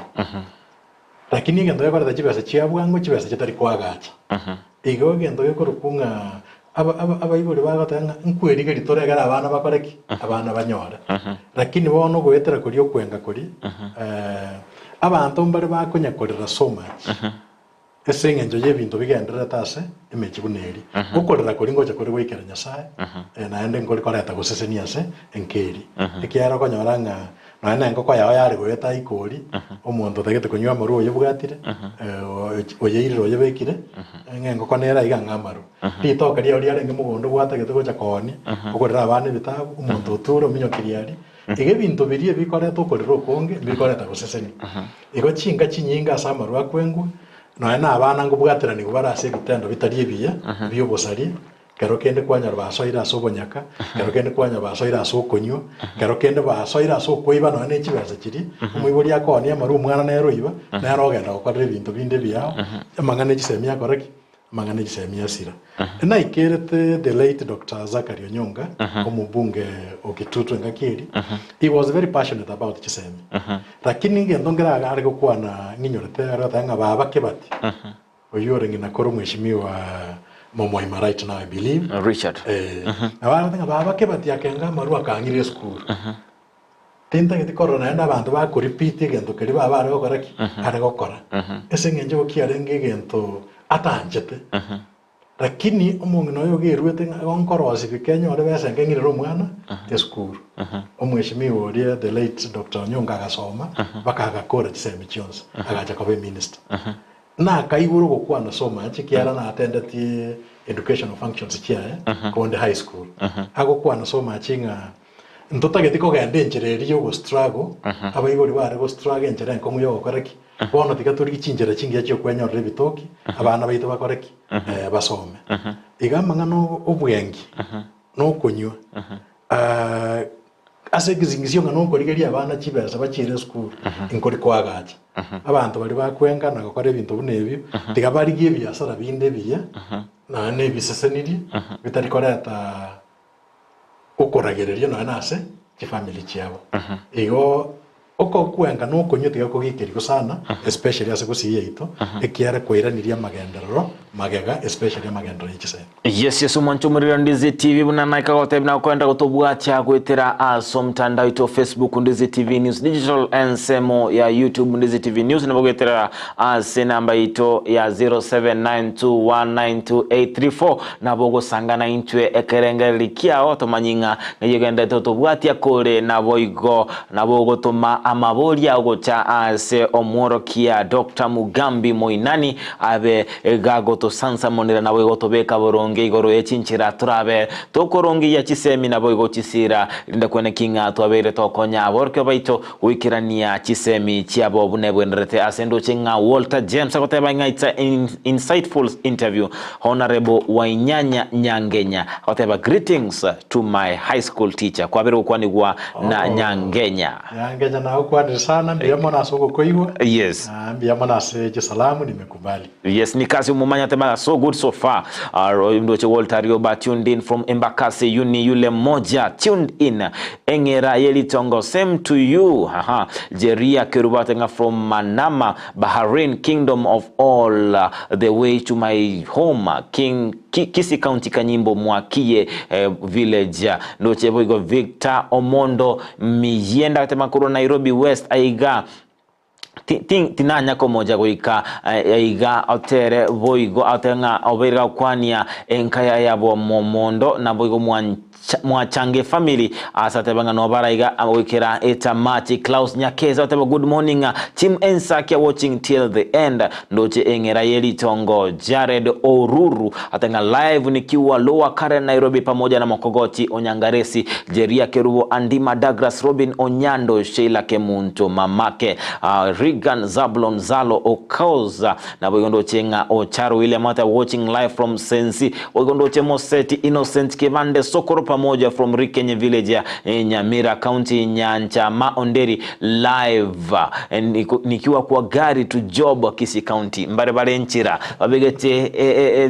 Lakini egento gekoreta chibesa chia bwango, chibesa chitari koagacha. Igo egento gekorokwa ng'a aba- aba- abaibori bagoteba ng'a nkwerigeria tore ekero abana bakore ki? Abana banyore. Lakini bono ogoetera koria okwenga koria, abanto mbare bakonya korera so much. Ase engencho y'ebinto bigendererete ase emechie buna eria, okorera koria ngocha kore goikera Nyasae, naende nkori koreta gosesenia ase enka eria. Ekiagera okonyora ng'a nonya na engoko yao yare goeta ikori, omonto otagete konywa amarwa oyebwatire, oyeirire oyebekire, ng'a engoko nere aiga ng'a amarwa. Ritoke riao riarenge mogondo gwatagete gocha koonia, ogorere abana ebitabu, omonto oture ominyokirie aria. Iga ebinto biria ebikoreta okorera okonge mbikoreta gosesenia. Igo chinka chinyinge ase amarwa akwengwa, nonya na abana nkobwateranigwa bare ase ebitendo bitari ebiya bi'obosaria, kero kende kwanyora basoire ase obonyaka, kero kende kwanyora basoire ase okonywa, kero kende basoire ase okoiba nonya ne chibesa chiria, omoibori akoonia amarwa omwana nere oiba, nere ogenda gokorera ebinto binde ebiao, amang'ana e chisemi akore ki? Amang'ana e chisemi asira. Naikerete the late Doctor Zachary Onyonga, omobunge o Kitutu engaki eria, he was very passionate about chisemi. Lakini egento nkere are gokwana ng'inyorete are goteba ng'a baba Kibati, oyio ore ng'ina koro mweshimiwa Momoima right now I believe, Richard. eh, nabo are goteba ng'a baba Kibati akenga amarwa akang'ira esukuru. Tintageti korora naende abanto bakorepeat egento keria baba are gokora ki? Are gokora. Ase eng'encho igo kiarenge egento atanchete. Lakini omong'ina oyo ogeruete ng'a igo nkorosia bike nyore besa enke ng'irere omwana esukuru. Omweshimiwa oria the late Doctor Onyonka agasoma mpaka agakora chisemi chionsi agacha koba eminister. Nakaigure ogokwana so much ekiagera natendetie educational functions chiaye konde high school. Agokwana so much ng'a Ntotageti kogenda enchera eria y'ogostruggle, abaibori bare gostruggle enchera enkong'u y'ogokora ki? Bono tiga torigie chinchera chingiya chi'okwenyorera ebitoki, abana baito bakore ki? Basome. Iga amang'ana obwengi na okonywa ase egesingisio ng'a nokorigeria abana chibesa bachiere esukuru, nkori koagacha. Abanto baria bakwenga na gokora ebinto buna ebio, tiga barigie ebiasara binde ebiya, naende ebisesenirie, bitari koreta okoragereria nonya na ase chifamiri chiabo. Igo okokwenga na okonywa tiga kogikerigwe sana especially ase gusii yaito ekiara kwairanirie amagenderero magega especially amagenderero ye chisemi. Yes yes omwancho omorero Ndizi TV buna naika gotebia na gokoenda gotobwatia goetera ase omotandao oito Facebook Ndizi TV News Digital ensemo ya YouTube Ndizi TV News nabo goetera ase enamba yaito ya 0792192834 Nabo ogosangana intwe ekerengererio kiao, tomanyi ng'a ng'ai ogenderete gotobwatia kore, naboigo nabo ogotoma amaboria ao gocha ase omworokia Doctor Mugambi Moinani abe gagotosansamonera naboigo gotobeka boronge igoro ye chinchera torabe tokorongeyia chisemi naboigo chisira rinde kweneki ng'a twabeire tokonya aborokigwa baito goikerania chisemi chiabo buna ebwenerete ase ndoche ng'a Walter James agoteba ng'a it's a insightful interview Honourable Wainyanya Nyangenya agoteba greetings to my high school teacher kwabere gokwanigwa na Oh, Nyangenya. Nyangenya nagokwanire sana mbuya mono ase ogokoigwa. Yes. Ah, mbuya mono ase chisalamu nimekubali. Yes, ni kasi umumanya atemaga so good so far. Ndoche Walter Rioba tuned in from Embakasi uni yule moja tuned in Eng'era ye ritongo same to you haha Jeria Kerubo atenga from Manama Bahrain kingdom of all the way to my home King Ki, Kisii County Kanyimbo Mwakiye eh, village ndoche boigo Victor Omondo Miyienda atema korwa Nairobi West aiga Ti, ti, tinanya komocha goika aiga otere boigo atere ng'a obeire gakwania enka yaye yabo momondo naboigo mwancha mwachange family ase ateba ng'a nobara iga goikera etamati Klaus Nyakeza oteba good morning team Ensakia watching till the end ndoche eng'era ye ritongo Jared Oruru ate ng'a live nikiwa Lower Karen Nairobi pamoja na Mokogoti Onyangaresi Jeria Kerubo Andima Douglas Robin Onyando Sheila Kemunto Mamake uh, Regan Regan Zablon Zalo Okoza Naboigo ndoche ng'a Ocharo William Ata watching live from Sensi. Boigo ndoche Moseti Innocent Kibande Sokoro pamoja from Rikenye village Nyamira County Nyancha ma Onderi live nikiwa kwa gari to job Kisii County. Mbare bare nchera babegete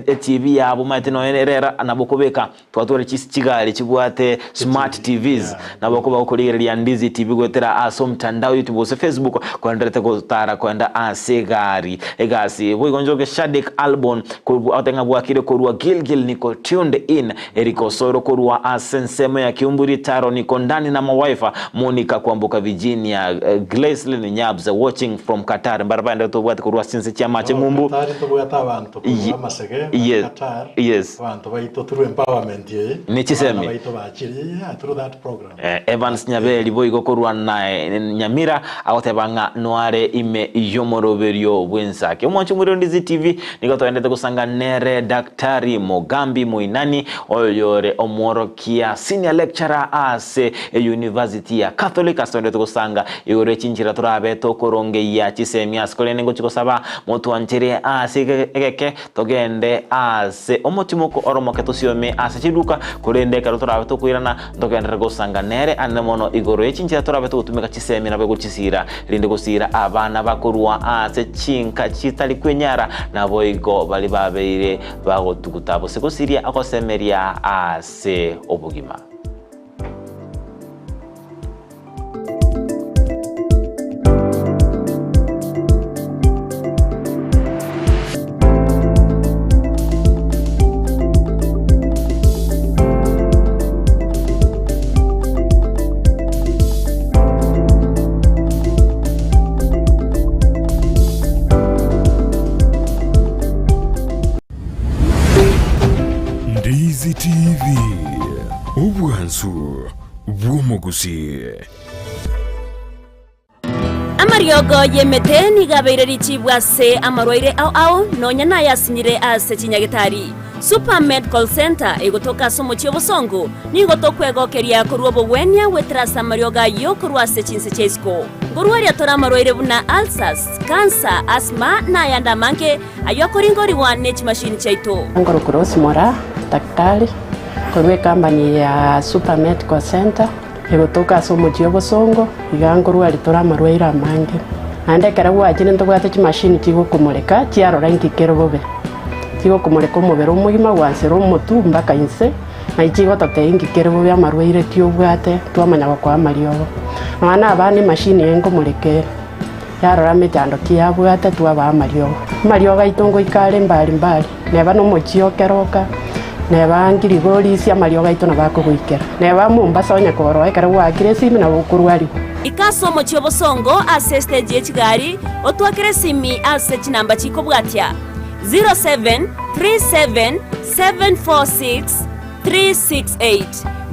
etv yabo omanyete nonya rero nabo okobeka Twatware chigari chibwate smart TVs nabo okoba gokorigereria Ndizi TV goetera ase omtandao YouTube gose Facebook koenderete gotara koenda ase egari egasi boigo njoke Shadick Albon korwa agote ng'a bwakire korwa Gilgil niko tuned in Eric Osoro korwa ase ensemo ya Kiumbu Ritaro niko ndani na mawife Monica Kwamboka Virginia Glacelyn Nyabs watching from Qatar mbare baenderete tobwate korwa ase chinse chia amache ng'umbu Qatar ntobwate abanto korwa amasege bare Qatar. Yes. Abanto baito through empowerment eye, Ne chisemi. abana baito bachire, yeah, through that program. Evans Nyaberi boigo korwa Nyamira agoteba ng'a noare ime y'omoroberio bw'ensake. Omwancho omorero Ndizi TV nigo toendete gosanga nere Daktari Mogambi Moinani oyore omworokia senior lecturer ase University ya Catholic ase toendete gosanga igoro ye chinchera torabe tokorongeyia chisemi ase korende ngochi gosaba motwanchere ase egeke Togende aase omotimoko oromoke tosiome ase chiduka, korende ekero torabe tokoirana, ntogenderere gosanga nere anene mono igoro ye chinchera torabe togotumeka chisemi naboigo gochisira, erinde gosiira abana bakorwa ase chinka chitari kwenyara, naboigo baria babeire bagotuguta gose gosiria ogosemeria ase obogima. Ndizi TV, obwansu bw'omogusii. Amariogo y'emete nigo abeire richibu ase amarwaire ao ao, nonya nayasinyire ase chinyagitari. Supermed Call Centre egotoka ase omochie obosongo, nigo tokwegokeria korwa obogwenia goetera ase amariogo ayio korwa ase chinse chia isiko. Nkorwaria tore amarwaire buna ulcers, cancer, asthma na ayande amange ayio akoringorigwa ne chimashini chiaito. Nkorokwa Rose Moraa, daktari korwa ecompany ya Super Medical Centre egotoka ase omochie obosongo, iga nkorwaria tore amarwaire amange. Naende ekero gwachire ntobwate chimashini chigokomoreka chiarora inki kere bobe. Chigokomoreka omobere omogima gwansera omotwe mpaka inse, naye chigototebia inki kere bobe amarwaire ki obwate twamanya gokoa amariogo. Nonya na abana emashini eye nkomoreka ere. Yarora emechando ki yabwate twabaa amariogo. Amariogo aito ngoika are mbari mbari, neba nomochie o keroka, neba ngirigorisia amariogo aito nabo akogoikera. Neba Mombasa onye koroa ekero gwaakire esimi nabo okorwarigwa. Ika ase omochie obosongo ase estage ye chigari, otwakere esimi ase chinamba chikobwatia, 0737 746 368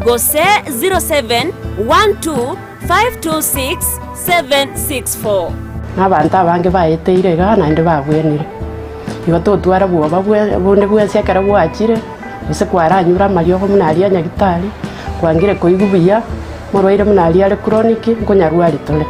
gose 0712 526 764. Na abanto abange baeteire igaa naende babwenire. Igo totwara bwoba bonde bwensi ekero gwachire, gose kwaranyure amariogo buna aria a nyagitari, kwangire koigwa buya, morwaire buna aria are chronic, nkonyarwari tore.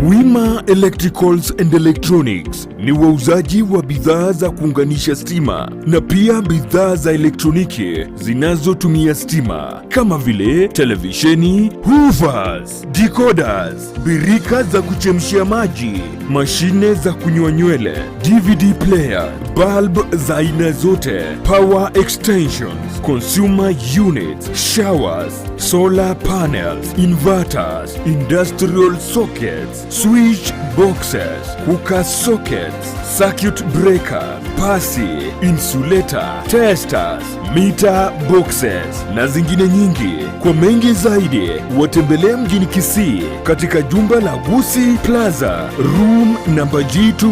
Wima Electricals and Electronics ni wauzaji wa bidhaa za kuunganisha stima na pia bidhaa za elektroniki zinazotumia stima kama vile televisheni, hoovers, decoders, birika za kuchemshia maji, mashine za kunyoa nywele, DVD player, bulb za aina zote, power extensions, consumer units, showers, solar panels, inverters, industrial sockets, switch boxes, cooker sockets, circuit breaker, pasi, insulator, testers, meter boxes na zingine nyingi. Kwa mengi zaidi watembelee mjini Kisii katika jumba la Gusii Plaza room namba G2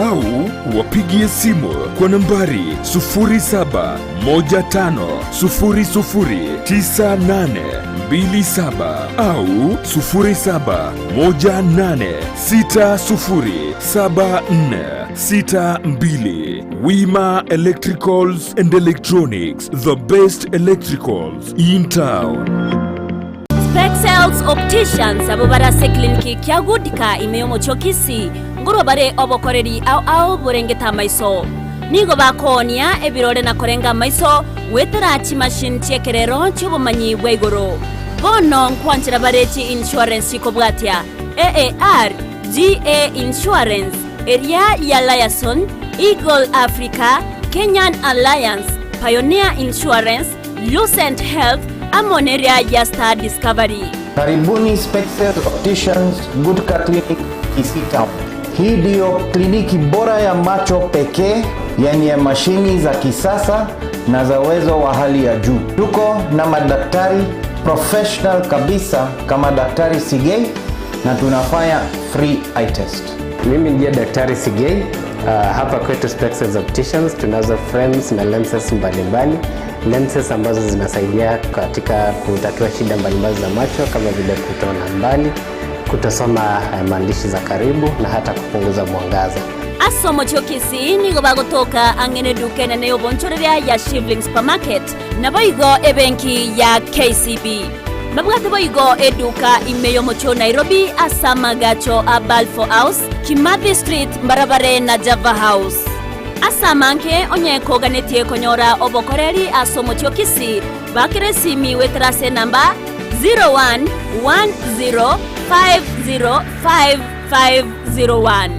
au wapigie simu kwa nambari 0715009827 au 0718607462. Wima Electricals and Electronics, the best electricals in town. Spexels Opticians abwo bare ase ekliniki kia Goodka ime y'omochie o Kisii nkorwa bare obokoreri ao ao borengete amaiso. Nigo bakoonia ebirore na korenga amaiso goetera chimachine chi'ekerero chi'obomanyi bwa igoro. Bono nkwanchera bare chi insurance chikobwatia AAR, GA Insurance, eria ya Liason, Eagle Africa, Kenyan Alliance, Pioneer Insurance, Lucent Health, amo neria ya Star Discovery. Karibuni Spexel Opticians Gutka Clinic Kisii Town. Hii ndiyo kliniki bora ya macho pekee yenye mashini za kisasa na za uwezo wa hali ya juu. Tuko na madaktari professional kabisa kama Daktari Sigei na tunafanya free eye test. Mimi ndiye Daktari Sigei. Hapa kwetu Spexels Opticians tunazo frames na lenses mbalimbali, lenses ambazo zinasaidia katika kutatua shida mbalimbali za macho kama vile kutoona mbali, kutosoma maandishi za karibu na hata kupunguza mwangaza. Ase omochie o Kisii nigo bagotoka ang'e neduka enene y'obonchoreria ya Shivling Supermarket, naboigo ebenki ya KCB. Mbabwate boigo eduka ime y'omochie o Nairobi ase amagacho a Balfour House, Kimathi Street mbarabare na Java House. Ase amange onye koganetie konyora obokoreri ase omochie o Kisii, bakera esimi goetera ase enamba 0110505501.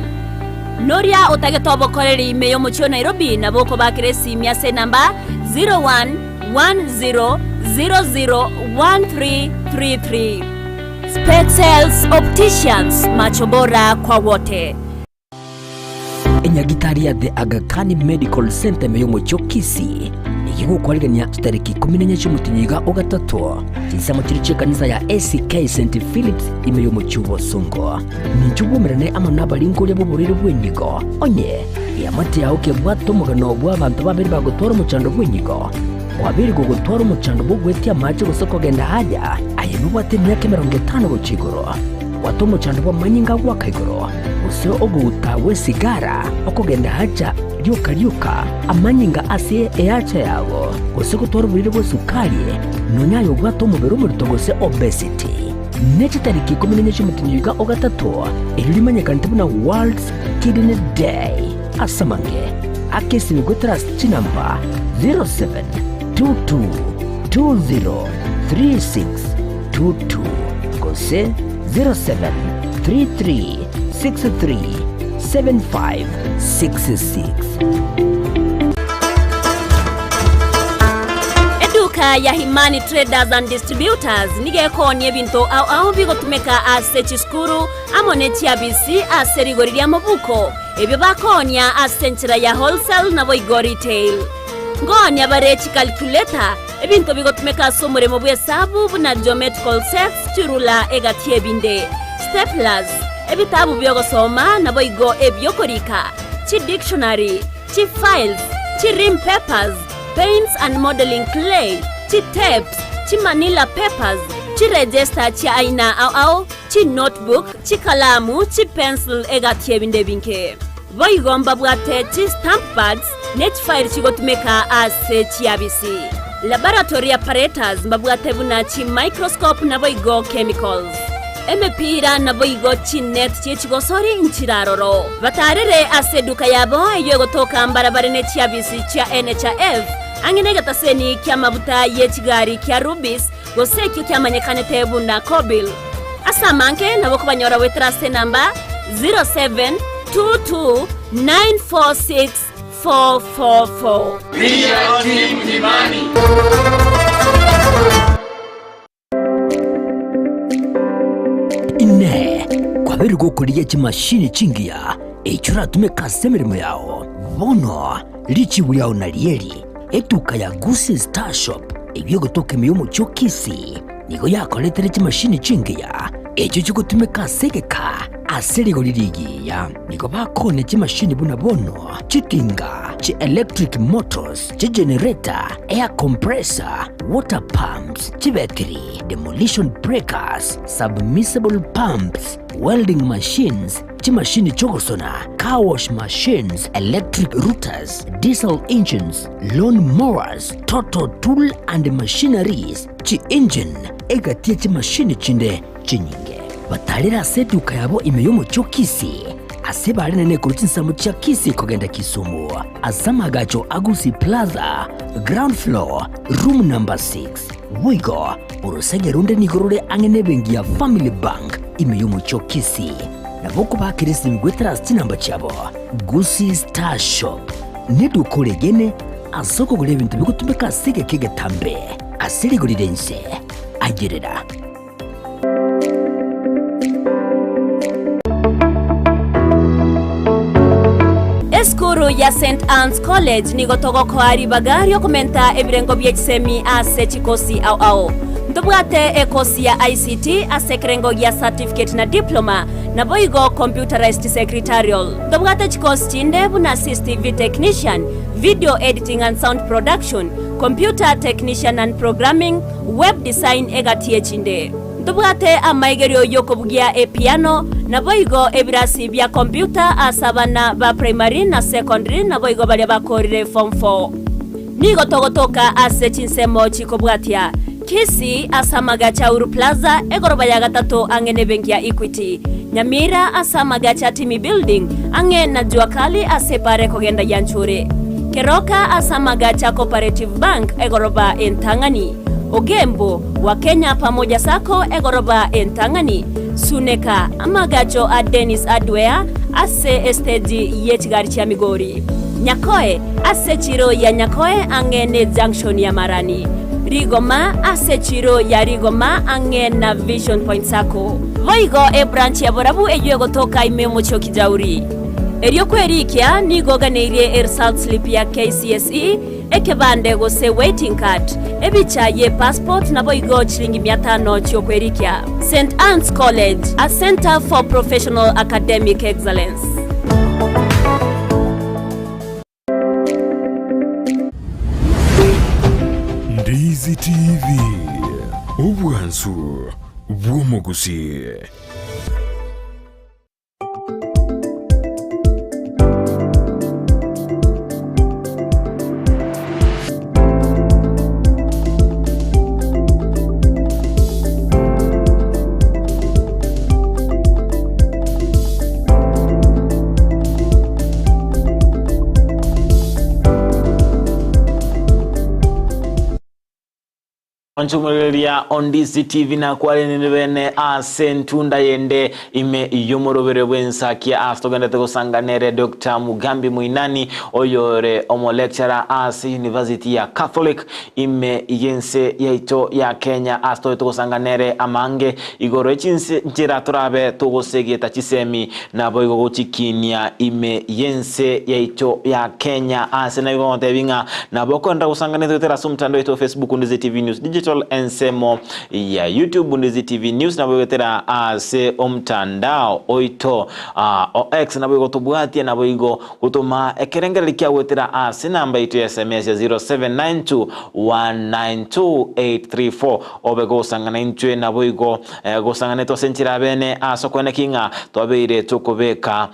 Noria otagete obokoreri ime y'omochie o Nairobi nabo okobakera esimi ase enamba 0110001333. Spexels Opticians, macho bora kwa wote. Enyagitari ya The Aga Khan Medical Centre ime y'omochie o Kisii nigo egokwarigania chitariki ikomi na enye chi'omotienyi iga o gatato chinsemo chiria chi'ekanisa ya ACK St Philips ime y'omochie o Bosongo. Ninche obwomerane amo nabaringoria b'oborwaire bw'enyigo, onye eamate yao kebwate omogano bw'abanto babere bagotwara omochando bw'enyigo, kwabeire gogotwara omochando bw'ogwetia amache gose kogenda haja, aye nobwate emiaka emerongo etano gochia igoro, bwata omochando bw'amanyinga agoaka igoro, gose ogouta gw'esigara, okogenda haja rioka rioka, amanyinga ase eacha yago, gose gotwara oborwaire bw'esukari, nonya aye obwate omobere omorito gose obesity. Ne chitariki ikomi na enye chi'omotienyi oika o gatato, erio rimanyekanete buna World's Kidney Day. Ase amange, aka esimi goetera ase chinamba 0722203622 gose 0733637566. Eduka ya Himani Traders and Distributors nigo ekoonia ebinto ao ao bigotumeka ase chisukuru amo ne chiabisi ase rigori ri'amabuko, ebio bakoonia ase enchera ya wholesale naboigo retail. Nkoonia bare chicalculator, ebinto bigotumeka ase omoremo bw'esabu buna geometrical sets, chirula egati ebinde, staplers, ebitabu bi'ogosoma naboigo ebi'okorika, chidictionary, chifiles, chirim papers, paints and modeling clay, chitapes, chimanila papers, chiregister chia aina ao ao, chinotebook, chikalamu, chipencil egati ebinde ebinge. Boigo mbabwate chistamp pads ne chifairi chigotumeka ase chiabisi. Laboratory apparatus mbabwate buna chimicroscope naboigo chemicals. Emepira naboigo chinet chi'echigosori nchiraroro. Batarere ase eduka yabo eyio egotoka mbarabare ne chiabisi chia NHIF, ang'e negetaseni ki'amabuta ye chigari kia Rubis, gose ekio kiamanyekanete buna Kobil. Ase amange nabo okobanyora goetera ase enamba 0722946444. Inee! Kwabeire gokorigia chimashini chingiya echio oratumeke ase emeremo yao? Bono richibu riao narieri, Etuka ya Gusii Star Shop eyio egotoka ime y'omochie o Kisii nigo yakoretire chimashini chingiya echio chigotumeka ase egeka. Ase rigori rigiya nigo bakoonia chimashini buna bono, chitinga, chi electric motors, chigenerator, air compressor, water pumps, chibetiri, demolition breakers, submersible pumps, welding machines, chimashini chi'ogosona, car wash machines, electric routers, diesel engines, lawn mowers, total tool and machineries, chi-engine, egati ye chimashini chinde chinyinge. Batarire ase eduka yabo ime y'omochie o Kisii, ase bare nene korwa chinsemo chia Kisii kogenda Kisumu, ase amaagacho a Gusii Plaza, ground floor, room number 6. Boigo, orosege ronde nigo rore ang'e nebenki ya Family Bank ime y'omochie o Kisii. Nabo okobakera esimi goetera ase chinamba chiabo. Gusii Star Shop neduka oregene ase okogora ebinto bigotumeka ase egeka egetambe ase rigori ri'ense. Ayerera. Esukuru ya St Anne's College nigo togokoa ribaga riokomenta ebirengo bie chisemi ase chikosi ao ao. Ntobwate ekosi ya ICT ase ekerengo gia certificate na diploma, naboigo computerized secretarial. Ntobwate chikosi chinde buna CCTV technician, video editing and sound production, computer technician and programming, Web design egati echinde. Ntobwate amaigerio y'okobugia epiano, naboigo ebirasi bia computer ase abana ba primary na secondary naboigo baria bakorire form four. Nigo togotoka ase chinsemo chikobwatia, Kisii ase amagacho a Uhuru Plaza egoroba ya gatato ang'e nebenki ya Equity, Nyamira ase amagacho a Timi Building ang'e na Jua Kali ase epara ekogenda Gianchure. Keroka ase amagacho a Cooperative Bank egoroba entang'ani, Ogembo, wa Kenya Pamoja Sacco egoroba entang'ani, Suneka, amagacho a Dennis Hardware ase esteji ye chigari chia Migori, Nyakoe, ase echiro ya Nyakoe ang'e ne junction ya Marani, Rigoma, ase echiro ya Rigoma ang'e na Vision Point Sacco. Boigo ebranch ya Borabu eyio egotoka ime omochie o Kijauri. Erio kwerikia nigo oganeirie eresult slip ya KCSE, ekebande gose waiting card, ebicha ye passport naboigo chiringi mia tano chiokwerikia. St Anne's College, a centre for professional academic excellence. Ndizi TV, obwansu bw'omogusii. Onchumureria Ondisi TV nakwarenire bene ase entunda yende ime y'omorobere bw'ensakia ase togendete gosanga nere Dr. Mugambi Muinani oyore omolecturer ase University ya Catholic ime y'ense yaito ya Kenya ase tobe togosanga nere amange igoro echinchera torabe togosegeta chisemi naboigo gochikinia ime y'ense yaito ya Kenya ase naigo ngotebi ng'a nabo okoenda gosanga naitwe goetera ase omotandao oito wa Facebook Ndizi TV News Digital ensemo ya YouTube Ndizi TV News nabo goetera ase omotandao oito o X naboigo tobwatie naboigo Gotoma ekerengererio kia goetera ase enamba yaito ya sms ya 0792192834 obe gosang'ana intwe naboigo gosang'anetwe ase enchera abene ase okoeneki ng'a twabeire tokobeka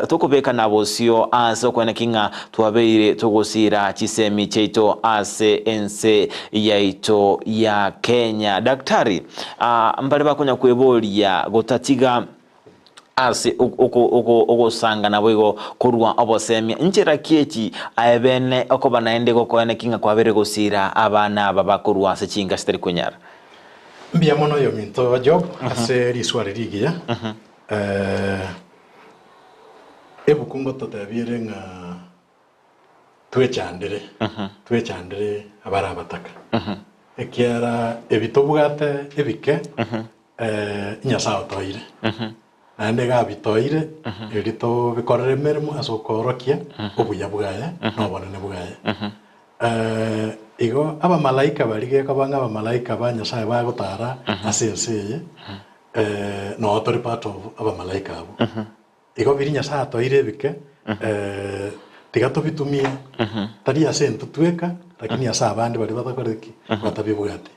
tokobeka na bosio ase okoeneki ng'a twabeire togosiira chisemi chiaito ase ense yaito ya Kenya. Daktari, mbare bakonya kweboria gotatiga Ase ogosanga naboigo korua obosemia. Nchera ki echi aye bene okoba naende gokoena ki ng'a kwabeire gosiira abana aba bakorua ase chinka chitari kwenyara? Mbuya mono oyominto Job ase riswari rigiya. Ebuku ngototebia ere ng'a twechandere, twechandere abare abataka, ekiagera ebi tobwate ebike Nyasae otoire, naende iga abitoire erio tobikorere emeremo ase okoorokia obuya bwaye na obonene bwaye. Igo abamalaika baria gekoba ng'a abamalaika ba Nyasae bagotara ase ense eye. Eh, noo tori part of abamalaika abwo. Igo biria Nyasae atoeire ebike, eh, tiga tobitumie, tari ase intwe tweka, lakini ase abande baria batakoreti ki? Batabibwati.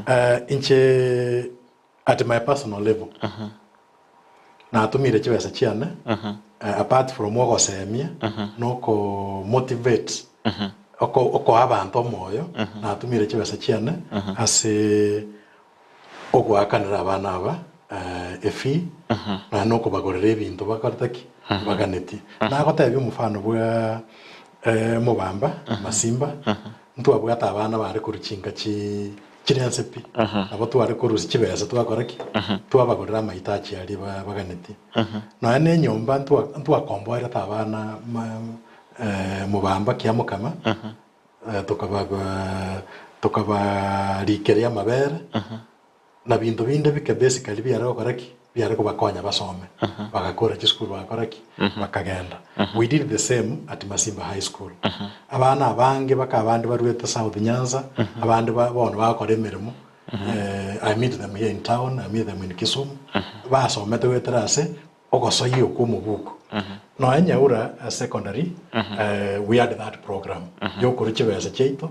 Eh, inche at my personal level, natumire chibesa chiane, eh, apart from ogosemia, na oko motivate, oko okoa abanto omoyo, natumire chibesa chiane ase Ogoakanera abana aba efee, naende nokobagorera ebinto bakorete ki? Baganetie. Nagotebia omofano bwa mobamba, masimba, ntwabwate abana bare korwa chinka chi chire ense pi, nabo tware korusia chibesa twakora ki? Twabagorera amahitaji aria ba baganetie. Nonya na enyomba ntwa ntwakomboerete abana ma mobamba kiamokama, Tokabarikeria amabere, na binto binde bike basically biare gokora ki? Biare kobakonya basome, bagakora chisukuru bagakora ki? Bakagenda. We did the same at Masimba High School. Abana abange baka abande baruete South Nyanza, abande ba bono bagokora emeremo, I meet them here in town, I meet them in Kisumu, basomete goetera ase Ogosoyia okwo omobuko. Nonya Nyaura Secondary we had that program yokorwa chibesa chiaito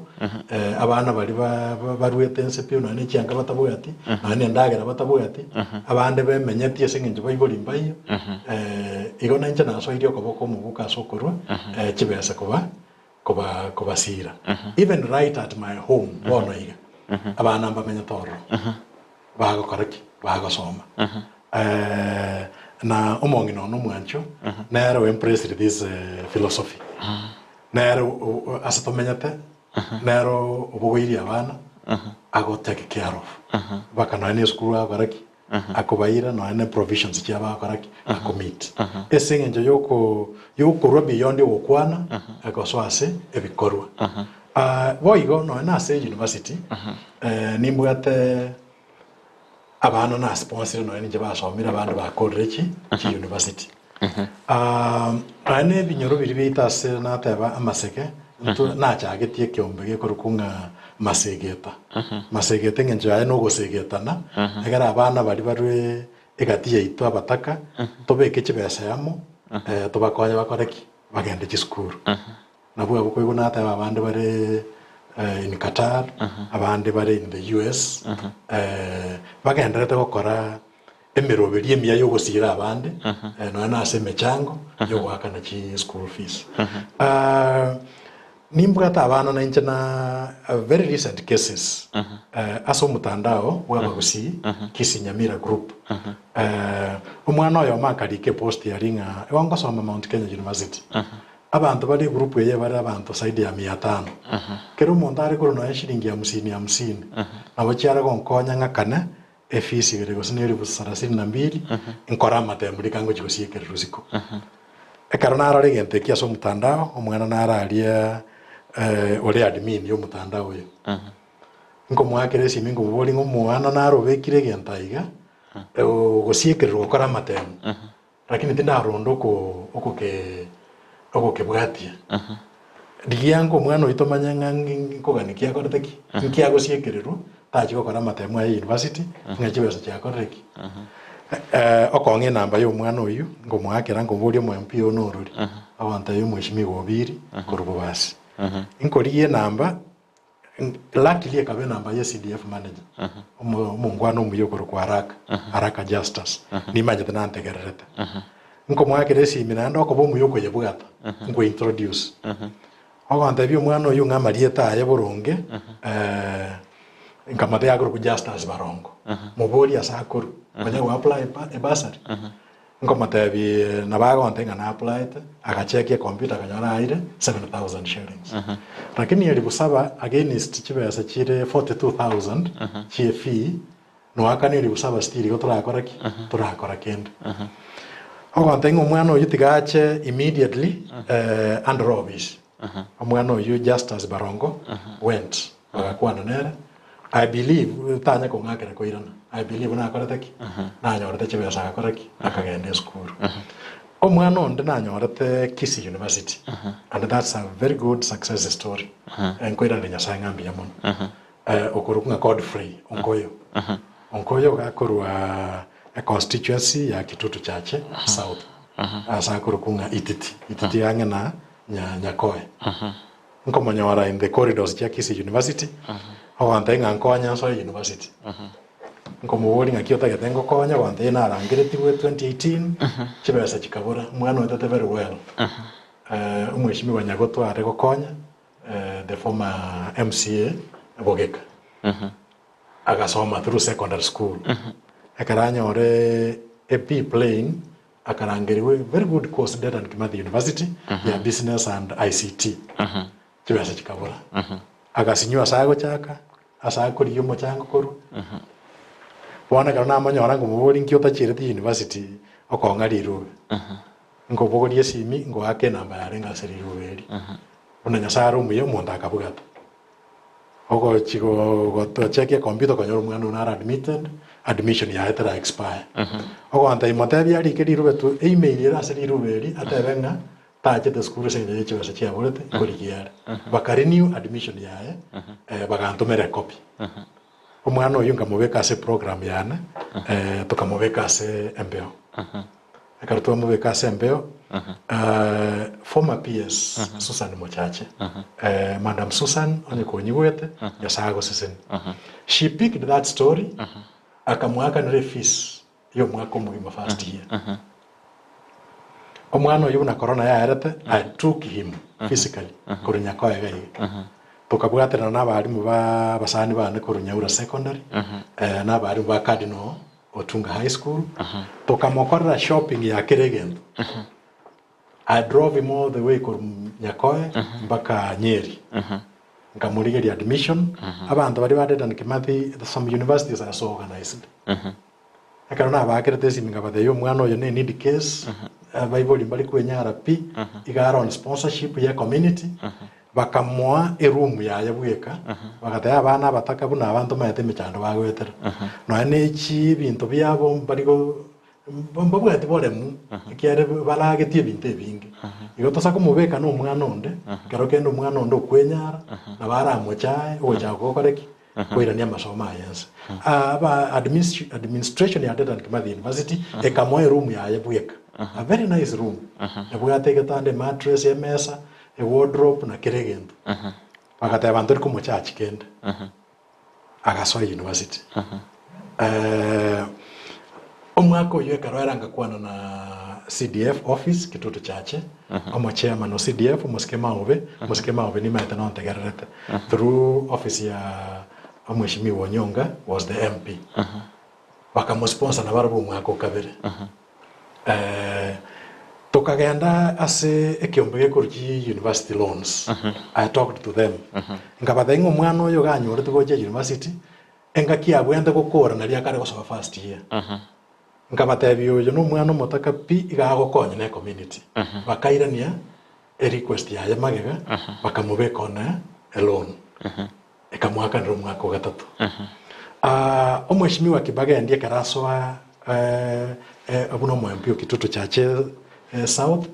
abana baria baruete ense pi nonya ne chianga batabwati nonya ne endagera batabwati abande bemenyetie ase eng'encho baibori mbaiyo igo nainche nasoirie okoboko omobuko ase okorwa chibesa koba koba kobasira even right at my home bono iga abana mbamenyete ororo bagokora ki? Bagosoma. Na omong'ina one omwancho nere o embraced this philosophy. Nere ase tomenyete, nere obogoirie abana, ago take care of. Mpaka nonya na esukuru agokora ki? Akobaira nonya na provisions chiabo agokora ki? Ako meet. Ase eng'encho yoko yokorwa beyond ogokwana, gosoa ase ebikorwa. Boigo nonya na ase university, nimbwate abana na sponsire nonya ninche basomire abande bakorire chi chi university. Nonya na ebinyoro biria biaito ase nateba amaseke, intwe nachagetie ekeombe gekorokwa ng'a masegeta. Masegeta eng'encho yaye na ogosegetana, ekero abana baria barwe egati yaito abataka, tobeke chibesa amo, tobakonye bakore ki? Bagende chisukuru. Nabwo abwo koigwa nateba abande bare in Qatar, abande bare in the US, bagendererete gokora emeroberio emiya y'ogosiira abande, nonya na ase emechango y'ogoakana chi school fees. Nimbwate abana nainche na very recent cases ase omotandao bw'Abagusii, Kisii Nyamira group. Omwana oyomo akarika epost aria ng'a igo ngosoma Mount Kenya University. Abanto bare egroup eye bare abanto zaidi ya mia tano. Kera omonto are korwa nonya shilingi hamsini hamsini, nabo chiare gonkonya ng'akane efees ere gose ne elifu sarasini na mbili, nkore amatemo rika ngochia gosiekerera rosiko. Ekero narora egento eki ase omotandao, omwana nare aria ore admin ya omotandao oyo, nkomoakera esimi nkomoboria ng'a omwana nare obekire egento aiga, ogosiekererwa gokora amatemo. Lakini tindaronda oko okoke ogokebwatia. Rigia ango omwana oyio tomanye ng'a nkogania ki akorete ki, nki agosiekererwa, tachi gokora amatemo aye university, ng'a chibesa chiakorire ki. Okong'a enamba ya omwana oyio, nkomoakera nkomoboria omo MP oo norori, agontebia omweshimiwa Obiri korwa Bobasi. Nkorigia enamba. Luckily ekaba enamba ye CDF manager, omo- omongwana omuya okorokwa Araka, Araka Justus, nimanyete nantegererete. Nkomoakera esimi naende okoba omuya okoyebwata, nkointroduce. Ogontebia omwana oyio ng'a amarieta aye boronge, nkamotebia akorokwa Justus Barongo, moborie ase akorwa, onya go apply eba- ebursary. Nkomotebia nabo agontebia ng'a na applyete, agachekia ecomputer akanyora aire 7000 shillings. Lakini elifu saba against chibesa chire 42000 chie fee, noakana elifu saba still igo torakora ki? Torakora kende. Ogontebia ng'a omwana oyio tiga ache immediately andore office. Omwana oyio Justus Barongo went bagakwana nere, I believe tanya kong'akera koirana, I believe nakorete ki? Nanyorete chibesa agakora ki? Akagenda esukuru. Omwana onde nanyorete Kisii University and that's a very good success story. Nkoiraneria Nyasaye ng'a mbuya mono. Okorokwa ng'a Godfrey Onkoyo. Onkoyo iga akorwa. Econstituency ya Kitutu Chache South ase akorokwa ng'a Ititi, Ititi ang'e na Nyakoe. Nkomonyora in the corridors chia Kisii University, ogontebia ng'a nkonye nsoe university. Nkomoboria ng'aki otagete ngokonye, ogontebia narangeretigwe 2018, chibesa chikabora, omwana oetete very well. Omweshimiwa Nyagoto are gokonya, the former MCA Bogeka. Agasoma through secondary school. Ekero anyore a B plain, akarangerigwa very good course Dedan Kimathi University ya Business and ICT. Chibesa chikabura. Agasinywa ase agochaka, ase akorigia omochango korwa. Bono ekero namonyora nkomoboria nki otachiereti university okong'a rirube. Nkobogoria esimi ngoaka enamba yarenge ase rirube erio. Buna Nyasaye are omuya omonto akabwata. Ogochi gochekia ecomputer okonyora omwana oyio nare admitted, admission yaye tera expire. Ogontebia motebie arike rirube tu email ere ase rirube eria atebe ng'a tachete esukuru ase eng'encho ye chibesa chiaborete nkorigia ere. Baka renew admission yaye bagantomera ecopy. Omwana oyio nkamobeka ase eprogram yane, tokamobeka ase embeo. Ekero twamobeka ase embeo, former PS Susan Mochache, Madam Susan onye konyigwete, Nyasae agosesenie. She picked that story, akamoakanera efees y'omwaka omogima first year. Omwana oyio buna corona yaerete, I took him physically korwa Nyakoe iga iga. Tokabwaterana na abalimu ba abasani bane korwa Nyaura Secondary, na abalimu ba Cardinal Otunga High School, tokamokorera shopping ya kera egento. I drove him all the way korwa Nyakoe mpaka Nyeri. Nkamorigeria admission. Abanto baria ba Dedan Kimathi, some universities are so organized. Ekero nabaakerete esimi nkabatebia omwana oyo ne need case, abaibori mbari kwenyara pi, iga are on sponsorship ye community, bakamoa eroom yaye bweka, bagatebia abana abataka buna aba ntomaete emechando bagoetera. Nonya ne echi ebinto biabo mbari go mbabwati boremu, ekiagera baragetie ebinto ebinge. Igo tosa komobeka na omwana onde, ekero kende omwana onde okwenyara, nabo aramochae, ogochaka gokora ki? Koirania amasomo aye ense. Aba administration ya Dedan Kimathi University ekamoa eroom yaye bweka. A very nice room. Ebwate egetanda, emattress, emesa, ewardrobe na kera egento. Bagateba ntori komochachi kende. Agasoa university. Omwaka oyio ekero ere ngakwana na CDF office Kitutu Chache, omo chairman o CDF omosike Maobe, omosike Maobe nimaete nontegererete through office ya omweshimiwa Onyonga was the MP. Bakamosponsor nabarabwo omwaka o kabere. Tokagenda ase ekeombe gekorwa chi university loans, I talked to them, nkabatebia ng'a omwana oyo iga anyorete gocha university, Engaki abwente gokora naria akare gosoa first year. Nkabatebia oyo nomwana omotaka pi iga agokonya ne community. Bakairania e request yaye magega bakamobeka on a loan. Ekamoakanera omwaka o gatato. Ah, omweshimiwa Kibagendi ekero asoa buna omo MP o Kitutu Chache South,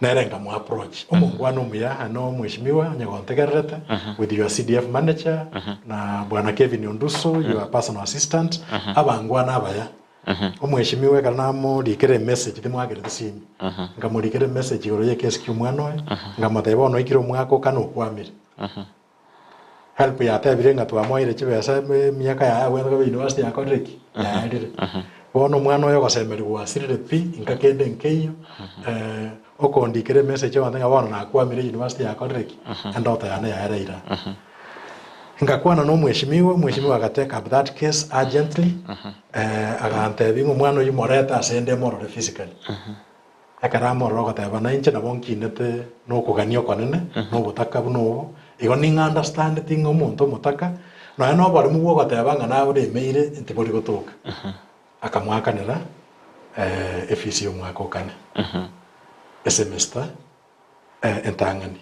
Nere nkamoa approach, omongwana omuya ane omweshimiwa onye gontegererete with your CDF manager na bwana Kevin Onduso your personal assistant, abangwana abaya. Omweshimiwa ekero namorikera emessage timwakerete simi, nkamorikera emessage igoro y'ekesi kia omwana oye, nkamotebia bono oikire omwaka okane okwamire. Help yatebire ng'a twamoeire chibesa emiaka yaye abwenerete koba university yakorire ki? Yaerire. Bono omwana oyo ogosemerigwa gwasirire pi, inka kende nkeiyo, okondikera emessage ogontebia ng'a bono nakwamire university yakorire ki? Endoto yane yaereire aa. Ngakwana na omweshimiwa, omweshimiwa aga take up that case urgently, agantebia ng'a omwana oyio morete ase ende morore physically. Ekero amorora ogoteba, Na inche nabo nkinete nokogania okonene, na obotaka buna obo, igo ning'understandeti ng'a omonto omotaka, nonya noboremu bw'ogoteba ng'a naboremeire ntibori gotoka. Akamoakanera efees y'omwaka o kane, esemester entang'ani.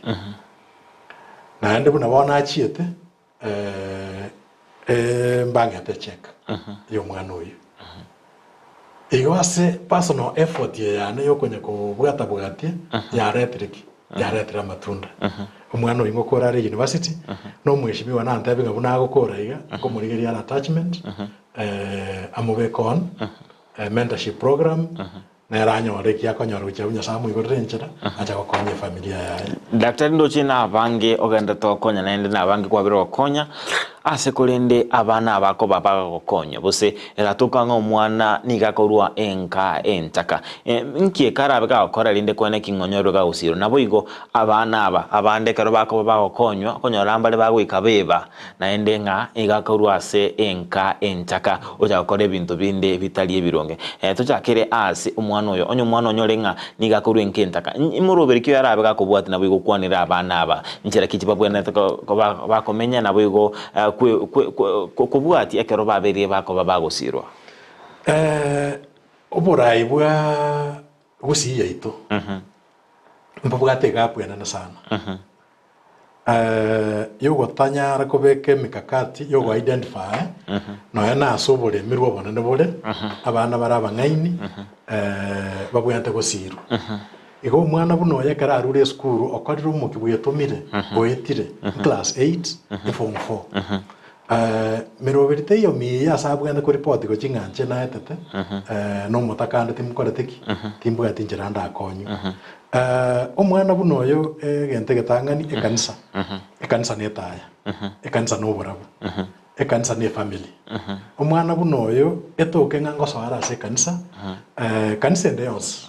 Naende buna bono achiete, mbang'ete echeck y'omwana oyio. Igo ase personal effort eye yane yokonya kobwata bwatia yaretire ki? Yaretire amatunda. Omwana oyio ngokora are university, na omweshimiwa nantebie ng'a buna agokora iga, nkomorigeria are attachment. Amobeke on mentorship program nere anyore eki akonyora gochia abwo Nyasaye amoigorere enchera ache gokonya efamilia yaye. Daktari ndoche nabange ogenderete gokonya naende nabange kwabire gokonya ase korende abana aba koba bagagokonywa gose egatoka ng'a omwana nigo akorwa enka entaka nki ekarabe gagokora rinde kwene ki ng'a onyorwe gagosirwa naboigo abana aba abande ekero bakoba bagokonywa okonyora mbare bagoika beba Naende ng'a igo akorua ase enka enchaka ocha gokora ebinto binde bitari ebironge. Tochakere aase omwana oyo. Onye omwana onyore ng'a nigo akorua enka entaka, imoroberi ki oyo arabe gakobwatia naboigo okwanere abana aba nchera ki chibabwenerete koba bakomenya naboigo kobwatia ekero babeire bakoba bagosirwa? Oborai bwa gusii yaito mbobwate egapu enene sana. Yogotanyara kobeka emikakati yogo identify nonya na ase oboremerwa obonene bore, abana bare abang'aini babwenerete gosirwa. Igo omwana buna oyo ekero arure esukuru okorire omokia bwetomire oetire class eight, eform four, meroberi teiyo miya ase abwenerete koripoti gochia ng'a inche naetete na omotaka ande timokorete ki? Timbwati inchera ndakonywe. Omwana buna oyo egento egetang'ani ekanisa, ekanisa na etaya, ekanisa na oborabu, ekanisa na efamily. Omwana buna oyo etoke ng'a ngosoa are ase ekanisa, kanisa ende yonsi,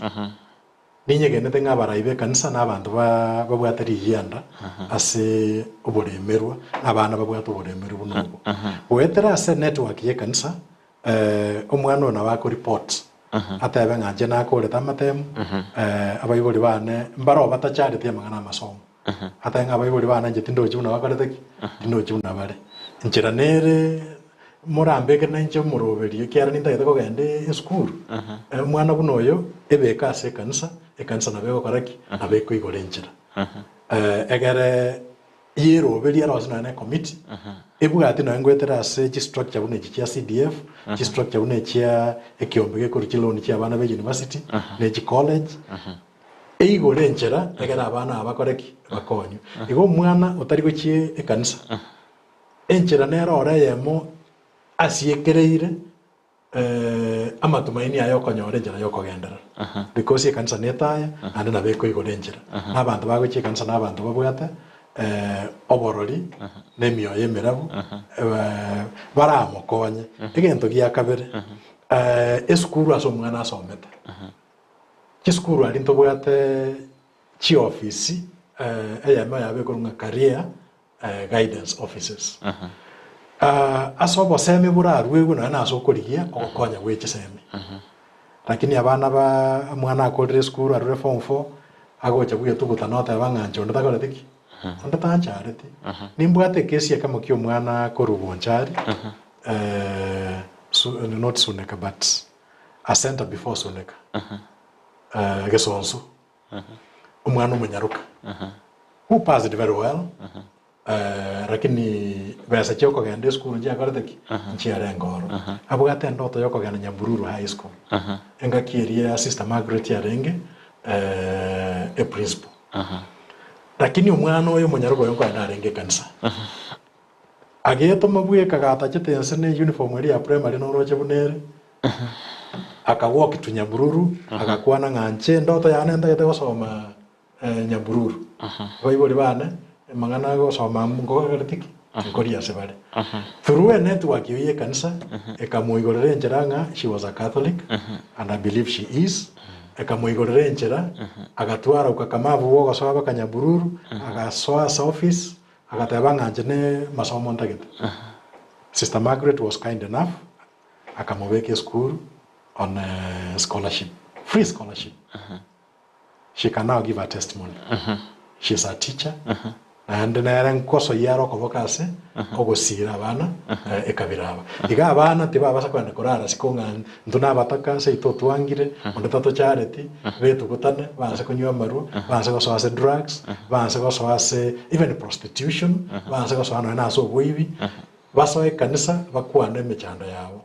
ninyegenete ng'a abarai b'ekanisa na abanto ba babwate riyianda ase oboremerwa, na abana babwate oboremerwa buna obwo. Goetera ase enetwork ya ekanisa, Omwana oyo nabo akoripot atebe ng'a inche nakorete amatemu, abaibori bane mbaroo batachareti amang'ana amasomo. Atebe ng'a abaibori bane inche tindochi buna bakorete ki? Tindochi buna bare. Enchera nere morambeke na inche omoroberio ekiagera nintagete kogenda esukuru, omwana buna oyo ebeke ase ekanisa, ekanisa nabo egokora ki? Nabo ekoigora enchera. Egere Yeroberia ere ase nonya na ekomiti, ebwati nonya ngoetera ase chistructure buna echi chia CDF, chistructure buna echia ekiombe gekorwa chiloan chia abana be university, na echi college, eigore enchera egere abana aba bakore ki? Bakonywe. Igo omwana otari gochia ekanisa, enchera nere ore eyemo asiekereire Amatumaini aya okonyora enchera y'okogenderera because ekanisa netaya naende nabo ekoigora enchera na abanto bagochia ekanisa na abanto babwate oborori na emioyo emerabu baramokonye. Egento gia kabere esukuru ase omwana asomete, chisukuru aria ntobwate chiofisi eyemo yabo ekorwa ng'a career guidance offices. Ase obosemi borarwegwe nonya nase okorigia ogokonya gwe chisemi. Lakini abana ba omwana akorire esukuru arure form four agocha bwetuguta noteba ng'a inche onde takoreti ki? Onde tanchareti. Nimbwate ekesi ekemo kia omwana korwa Bonchari not Suneka but a centre before Suneka, Gesonso. Omwana omonyaroka who passed very well lakini besa chia okogenda esukuru nchiakorete ki? Nchiarenge oro. Abwate endoto ya okogenda Nyabururu High School engaki eria Sister Margaret arenge eprincipal. Lakini omwana oyo omonyaroka oyo nkoenda arenge ekanisa. Agetoma bweka gatachete ense ne uniform eria ya primary noroche buna ere. Akagwoki tu Nyabururu agakwana ng'a nche endoto yane ntagete gosoma Nyabururu. Abaibori bane amang'ana gosoma nkogakereti ki? Nkoria ase bare. Through a network eyio ye ekanisa ekamoigorera enchera ng'a she was a Catholic and I believe she is. Ekamoigorera enchera agatwara ukakamavu bwa ogosoa baka Nyabururu agasoa ase office Agateba ng'a inche ne masomo ntagete. Sister Margaret was kind enough akamobeka esukuru on a scholarship, free scholarship. She can now give her testimony. She is a teacher naende nere nkosoyia are okoboko ase ogosiira abana ekabira aba. Iga abana tibabasa kogenda korara isiko ng'a Intwe nabataka, seito otwangire, onde tatochareti, betugutane, baanse konywa amarwa, baanse gosoa ase drugs, baanse gosoa ase even prostitution, baanse gosoa nonya na ase oboibi, basoe ekanisa bakwane emechando yabo.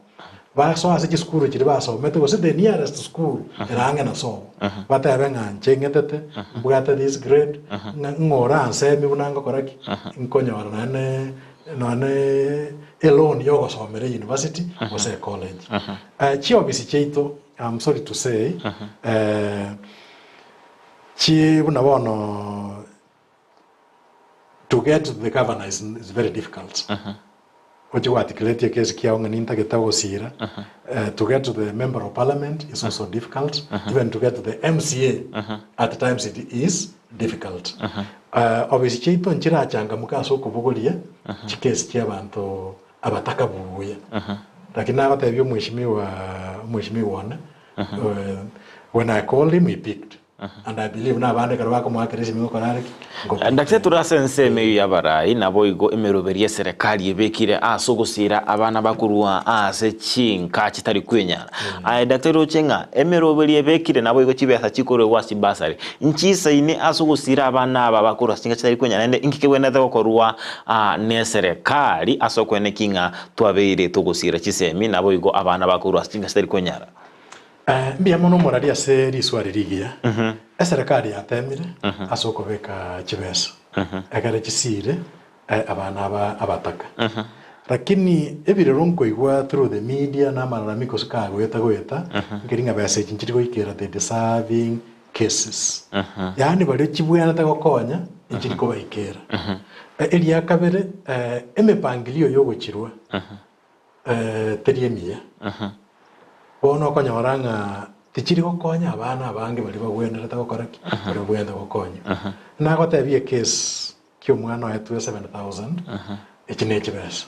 Basoe ase chisukuru chiria basomete gose the nearest school ere ang'e na sobo, batebe ng'a inche ng'etete, mbwate this grade, ng'a ng'o oransemi buna ngokora ki? Nkonyora naende. Nonye eloan ya ogosomera university gose ecollege. Chiofisi chiaito, I'm sorry to say, chi buna bono to get to the governor is is very difficult. Oche go articulate ekesi kiago ng'a nintagete ogosira, to get to the member of parliament is also difficult, even to get to the MCA at times it is difficult. Ofisi chiaito nchirachangamuke ase okobogoria chikesi chia abanto abataka buya. Lakini nagotebia omweshimiwa omweshimiwa one, when I called him he picked. And I believe nabande ekero bakomoakera esimi ngokora are ki? Ngopiga. Ndakire tore ase ensemo eyio y'abarai, naboigo emeroberi y'eserekari ebekire ase ogosiira abana bakorwa ase chinka chitari kwenyara. Aye daktari roche ng'a emeroberi ebekire naboigo chibesa chikorwegwa ase chibasari nchisaine ase ogosiira abana aba bakorwa ase chinka chitari kwenyara naende inki kegwenerete gokorwa neserekari ase okweneki ng'a twabeire togosiira chisemi naboigo abana bakorwa ase chinka chitari kwenyara. Mbuya mono omorari ase riswari rigiya. Eserekari yatemire ase okobeka chibesa ekere chisiire abana aba abataka. Lakini ebirero nkoigwa through the media na amalalamiko ase kagoeta goeta nkeri ng'a besa echi nchiri goikera the deserving cases. Yaani baria chibwenerete gokonya nchiri kobaikera. Eria kabere emepangilio yogochirwa teri emiya. Bono okonyora ng'a tichiri gokonya abana abange baria bagwenerete gokora ki? Baria babwenerete gokonywa. Nagotebia ekesi kia omwana oetwe 7000, echi ne chibesa.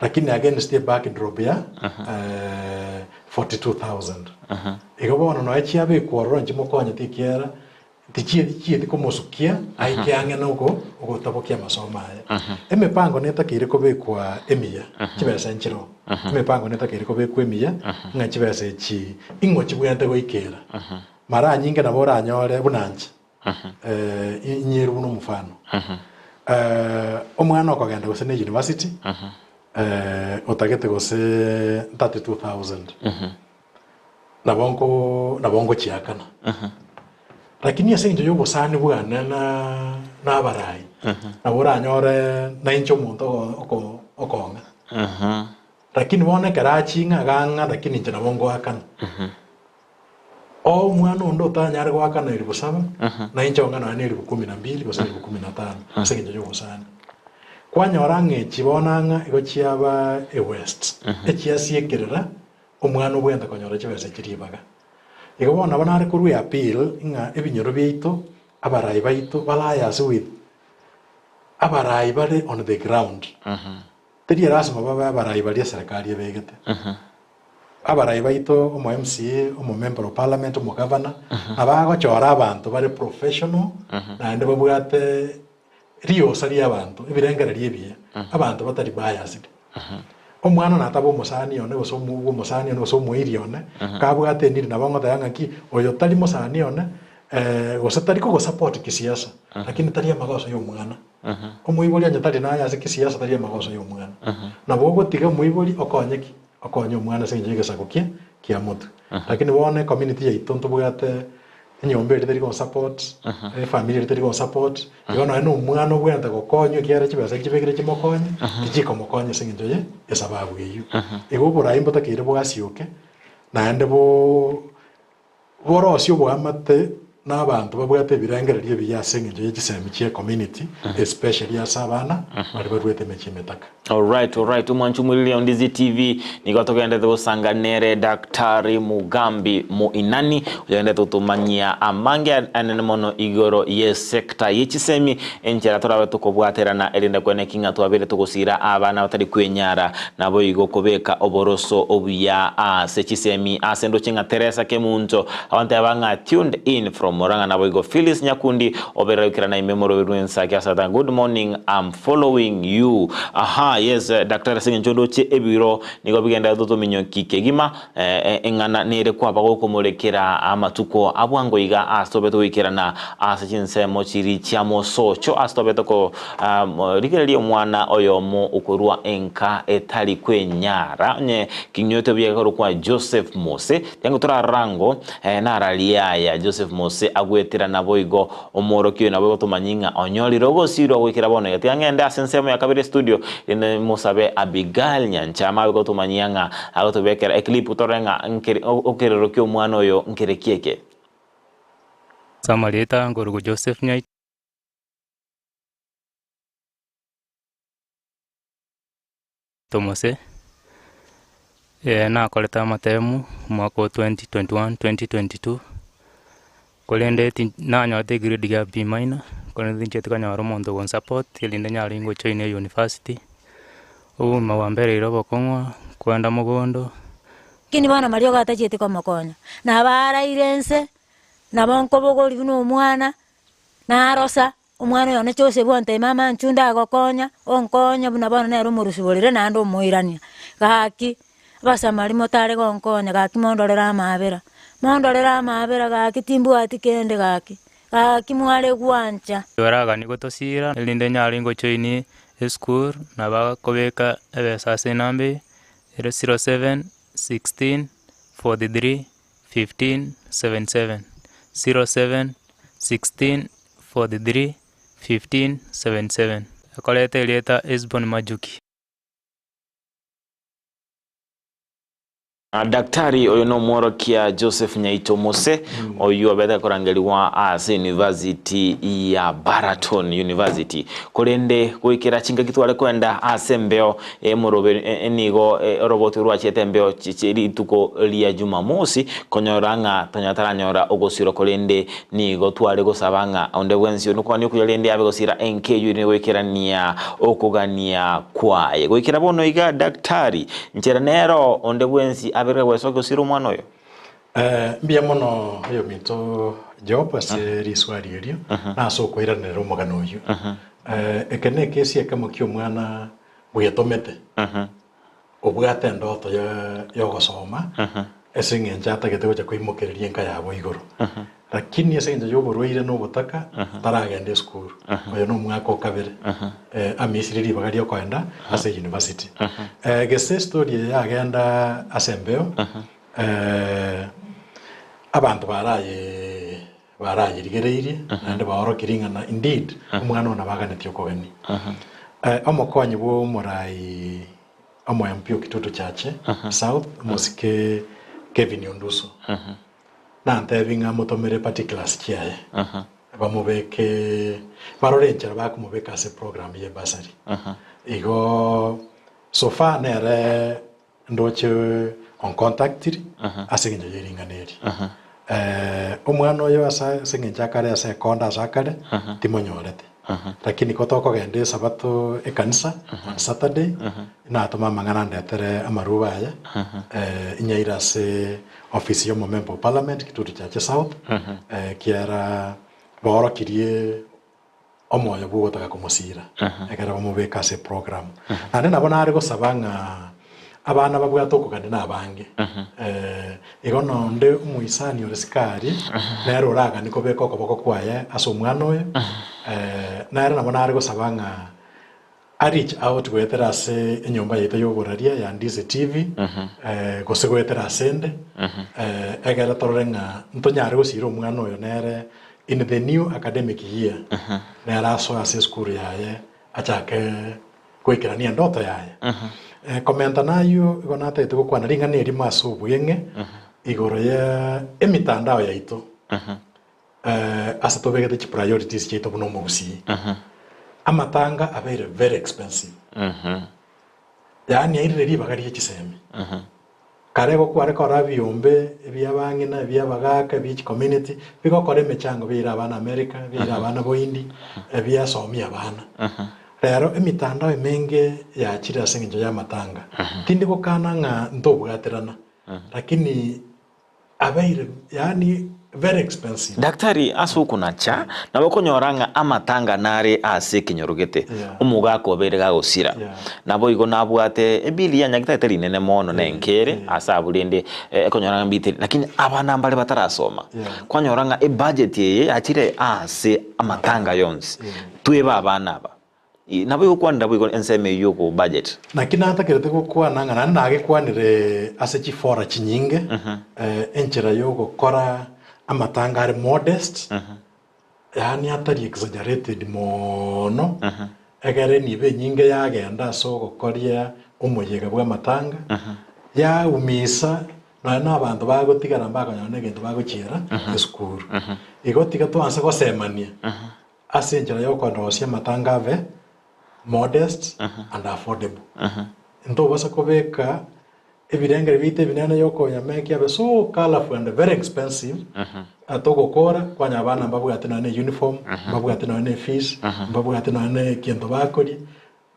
Lakini against a backdrop ya 42000. Igo bono nonya chiabekwa ororo nchimokonyeti ekiagera Tichieti chieti komosukia aike ang'e noko ogotabokia amasomo aye. Emepango netakeire kobekwa emiya, chibesa nchiroo. Emepango netakeire kobekwa emiya ng'a chibesa echi ing'o chibwenerete goikera. Mara anyinge nabo oranyore buna nche, inyerwe buna omofano. Omwana okogenda gose ne university, otagete gose 32,000. Nabo nko nabo ngochiakana. Lakini ase eng'encho y'obosani bwane na na abarai, nabo oranyore nainche omonto ogo oko okong'a. Lakini bono ekero aching'a agang'a lakini inche nabo ngoakana. Omwana onde otanyare goakana elifu saba, nainche ong'e nonya na elifu kumi na mbili gose elifu kumi na tano ase eng'encho y'obosani. Kwanyora ng'a echi bono ang'a igo chiaba ewest, echiasiekerera Omwana obwenerete konyora chibesa echi ribaga. Igo bono nabo nare korwa eappeal ng'a ebinyoro biaito, abarai baito balaye ase with abarai bare on the ground. Teri erasima babe abarai baria eserekari ebegete. Abarai baito, omo MCA, omo member of parliament, omo governor, nabo agochora abanto bare professional naende babwate riosa ri'abanto, ebirengererio ebiya, abanto batari biased. Omwana nataba omosani one gose omo bw'omosani one gose omoiri one, kabwate eniri nabo ngoteba ng'aki, oyo tari mosani one, gose tari kogosupport kisiasa, lakini tari amagoso ya omwana. Omoibori onye tari naye ase kisiasa tari amagoso ya omwana. Nabo ogotiga omoibori okonye ki? Okonye omwana ase eng'encho y'egesaku kia kia motwe. Lakini bono ecommunity yaito ntobwate enyomba eria teri gonsupport, efamiri eria teri gonsupport, igo nonya na omwana obwenerete gokonywa ekiagera chibesa nchibekire chimokonye, tichikomokonya ase eng'encho ye esababu eyio. Igo oborai mbotakeire bwasioke, naende boo borosie oboamate na abanto babwate ebirengererio ebiya ase eng'encho ye chisemi chie ecommunity, especially ase abana baria baruete emechie emetaka. Alright, alright, omwanchi omoriri on Ndizi TV nigo togenderete gosanga nere Daktari Mugambi Muinani oyogenderete gotomanyia amange anene mono igoro y'esector ye chisemi enchera torabe tokobwaterana erinde kweneki ng'a twabere togosira abana batari kwenyara naboigo kobeka oboroso obuya ase chisemi ase ndoche ng'a Teresa Kemunto agonteba ng'a tuned in from Murang'a naboigo Phyllis Nyakundi oberera goikerana ime morobe rw'ensaki asata good morning I'm following you aha. Aha, yes, daktari ase eng'encho ndoche ebiro nigo bigenderete totominyoki kegima, eng'ana nere kwaba gokomorekera amatuko a bwango iga ase tobete goikerana ase chinsemo chiria chia mosocho ase tobete ko rigereria omwana oyomo okorua enka etari kwenyara onye king'iote buya gekorokwa Joseph Mose tiango torarora ango nararia aya Joseph Mose agwetera naboigo Omworokia oyo nabo ogotomanyia ng'a onyorire ogosiirwa goikera bono iga. Tiga ng'ende ase ensemo ya kabere estudio, rende mosabe Abigail Nyanchama abe gotomanyia ng'a agotobekera eclip torore ng'a nkere okerero ki'omwana oyo nkere ki eke. Ase amarieta nkorokwa Joseph Nyaito Mose, nakorete amatemu omwaka o 2021, 2022, korende ti nanyorete egrade ya B minor, korende tinchieti konyora omonto ogonsupport erinde nyare gojoin eyunifasiti, obogima bwambereire obokong'u, kwenda mogondo. Lakini bono mariogo atachieti komokonya, nabo araire nse, nabo nkobogori buna omwana, narosa. Omwana oyo one Joseph ontebia, Mama inchuo ndagokonya, onkonye buna bono nere omorusiborere naende omoirania. Gaki, abasamari motare gonkonya, gaki mondorere amaabera, mondorere amaabera gaki timbwati kende gaki, gaki mware gwancha. Baraganie gotosiira, erinde nyare ngojoinie esukuru, nabo akobeka ebesa ase enamba eye, ere 07 16 43 15 77, 07 16 43 15 77. Ekoreta erieta Hesbon Majuki. Daktari oyo nomworokia Joseph Nyaito Mose, oyio obete korangerigwa ase University ya Baraton University. Korende goikera chingaki tware koenda ase embeo emorobe nigo oroboti rwachete embeo rituko ria Jumamosi konyora ng'a tonya taranyora ogosirwa korende Nigo tware gosaba ng'a onde bwensi onokogania okuya rende abe gosira enka eyio erinde goikerania okogania kwaye. Goikera bono iga daktari, nchera nero onde bwensi aberwe gwesokia gosira omwana oyo? Mbuya mono oyominto Job ase riswali erio, na ase okoiranerera omogano oyio. Eke nekesi ekemo ki'omwana bwetomete, obwate endoto y'ogosoma ase eng'encho atagete gocha koimokereria enka yabo igoro. Lakini ase eng'encho y'oborwaire na obotaka taragenda esukuru. Oyo na omwaka o kabere amisire ribaga ri'okoenda ase university. Gese estory eye yagenda ase embeo, abanto baraye barayerigereirie naende baorokirie ng'a na indeed omwana one nabaganetie okogenia. Omokonyi bw'omorai omo MP o Kitutu Chache South omosike Kevin Onduso nantebie ng'a motomere particulars chiaye bamobeke barore enchera bakomobeka ase program ye bursary. Igo so far nere Ndoche oncontactiri ase eng'encho ye ring'ana eri. Omwana oyo ase ase eng'encho akare ase ekonda ase akare, timonyorete. Lakini ko tokogenda esabato ekanisa on Saturday, natoma amang'ana andetere amaruba aye, inyaire ase office ya omomember of parliament Kitutu Chache South, ekiagera baorokirie omoyo bw'ogotaka komosiira, ekero bamobeka ase eprogram. Naende nabo nare gosaba ng'a abana babwate okogania nabange. Igo nonde omoisani ore sikari, nere oraganie kobeka okoboko kwaye ase omwana oyo, nere nabo nare gosaba ng'a a reach out goetera ase enyomba yaito y'oboraria ya Ndizi TV, gose goetera asende, egere torore ng'a ntonyare gosiira omwana oyo nere in the new academic year, nere asoe ase esukuru yaye achake goikerania endoto yaye. Komenta nayio, igo natagete gokwana ring'ana erimo ase obweng'e igoro ya emitandao yaito. Ase tobegete chipriorities chiaito buna omogusii, amatanga abeire very expensive. Yaani airire ribaga rie chisemi. Kare igo kware korora ebiombe ebia abang'ina, ebia abagaka, ebia chicommunity, bigokora emechango biaire abana America, biaire abana Bohindi, ebiasomia abana. Rero emitandao emenge yachire ase eng'encho y'amatanga. Tindi gokana ng'a ntobwaterana, lakini abeire yaani. Very expensive. Daktari ase okonacha nabo okonyora ng'a amatanga nare ase ekenyoro gete, Yeah. omogaka obeire gagosira. Yeah. Naboigo nabwate ebili ya nyagitari tari nene mono na enke ere ase abwo rende ekonyora ng'a mbiteri lakini abana mbare batarasoma. Yeah. Kwanyora ng'a ebudget eye yachire ase amatanga yonsi. Twebe abana aba. Nabo igokwanera boigo ensemo eyio y'ogo budget. Naki natakerete gokwana ng'a naende nagekwanire ase chifora chinyinge, enchera y'ogokora amatanga are modest, yaani atari exaggerated mono, egere enibo enyinge yagenda ase ogokoria omoyega bw'amatanga, yaumisa nonya na abanto bagotigara mbakonyora na egento bagochiera esukuru. Igo tiga twanse gosemania Ase enchera y'okondosia amatanga abe modest and affordable. Ntobasa kobeka ebirengeri biaito ebinene y'okoyameki abe so colourful and very expensive togokora kwanya abana mbabwate nonya ne uniform, mbabwate nonya ne fees, mbabwate nonya ne egento bakoria,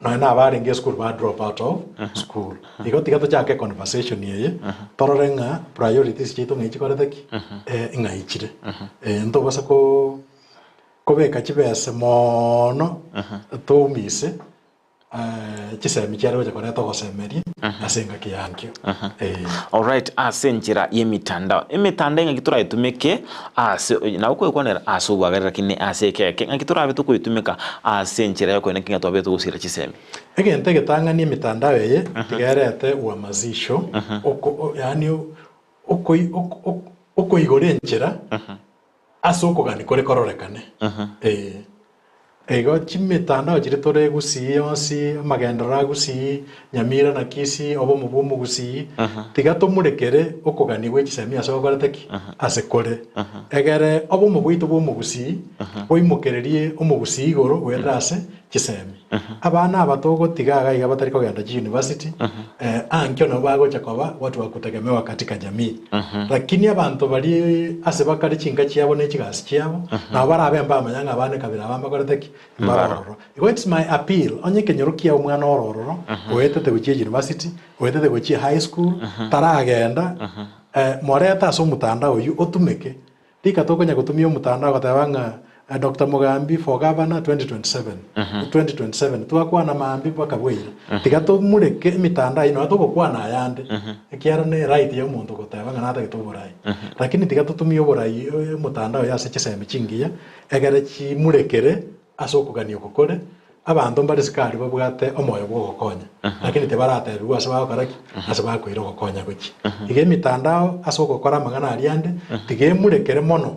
nonya na abarenge esukuru ba drop out of school. Igo tiga tochake econversation eye torore ng'a priorities chiaito ng'ai chikorete ki? Ng'ai chire. Ntobasa ko. Kobeka chibese mono toumise chisemi chiare gocha koreta ogosemeria ase engaki ya ankio. Ee. Alright, ase enchera y'emitandao. Emetandao engaki torayetumeke ase nabo koyekwanera ase obwagare lakini ase ekeke, ng'aki torabe tokoyetumeka ase enchera yokoenda ki ng'a twabe togosira chisemi. Egento egetang'ani emitandao eye tiga erete uhamasisho, oko yaani okoi okoigora enchera Ase okogania kore kororekane. Ee. Igo chimitandao chiria tore Gusii yonsi, amagenderero a Gusii, Nyamira na Kisii, obomo bwa omogusii, tiga tomorekere okogania gwe chisemi ase gokorete ki? Ase kore. Egere obomo bwaito bwa omogusii boimokererie omogusii igoro goetera ase chisemi. Abana aba togotiga iga iga batari kogenda chiuniversity, ankio nabo bagocha koba watu wa kutegemewa katika jamii. Lakini abanto baria ase bakare chinka chiabo ne chigasi chiabo, nabo barabe mbamanya ng'a abana ekabira aba mbakorete ki? Mbare ororo. Igo it's my appeal, onye ekenyoro kia omwana ore ororo, oetete gochia university, oetete gochia high school, taragenda, morete ase omotandao oyio otumeke, Rika tokonya gotumia omotandao goteba ng'a Doctor Mugambi for governor 2027, 2027 twakwana maambia mpaka bwaira. Tiga tomureke emitandao eyio nonya togokwana ayande ekiagera ne right ya omonto goteba ng'a natagete oborai. Lakini tiga totumie oborai omotandao oyo ase chisemi chingiya egere chimurekere ase okogania oko kore, abanto mbare isiko aria babwate omoyo bw'ogokonya, lakini tibaratebigwa ase bagokora ki? Ase bakoira ogokonya gochia. Iga emitandao ase ogokora amang'ana aria ande, tiga emurekere mono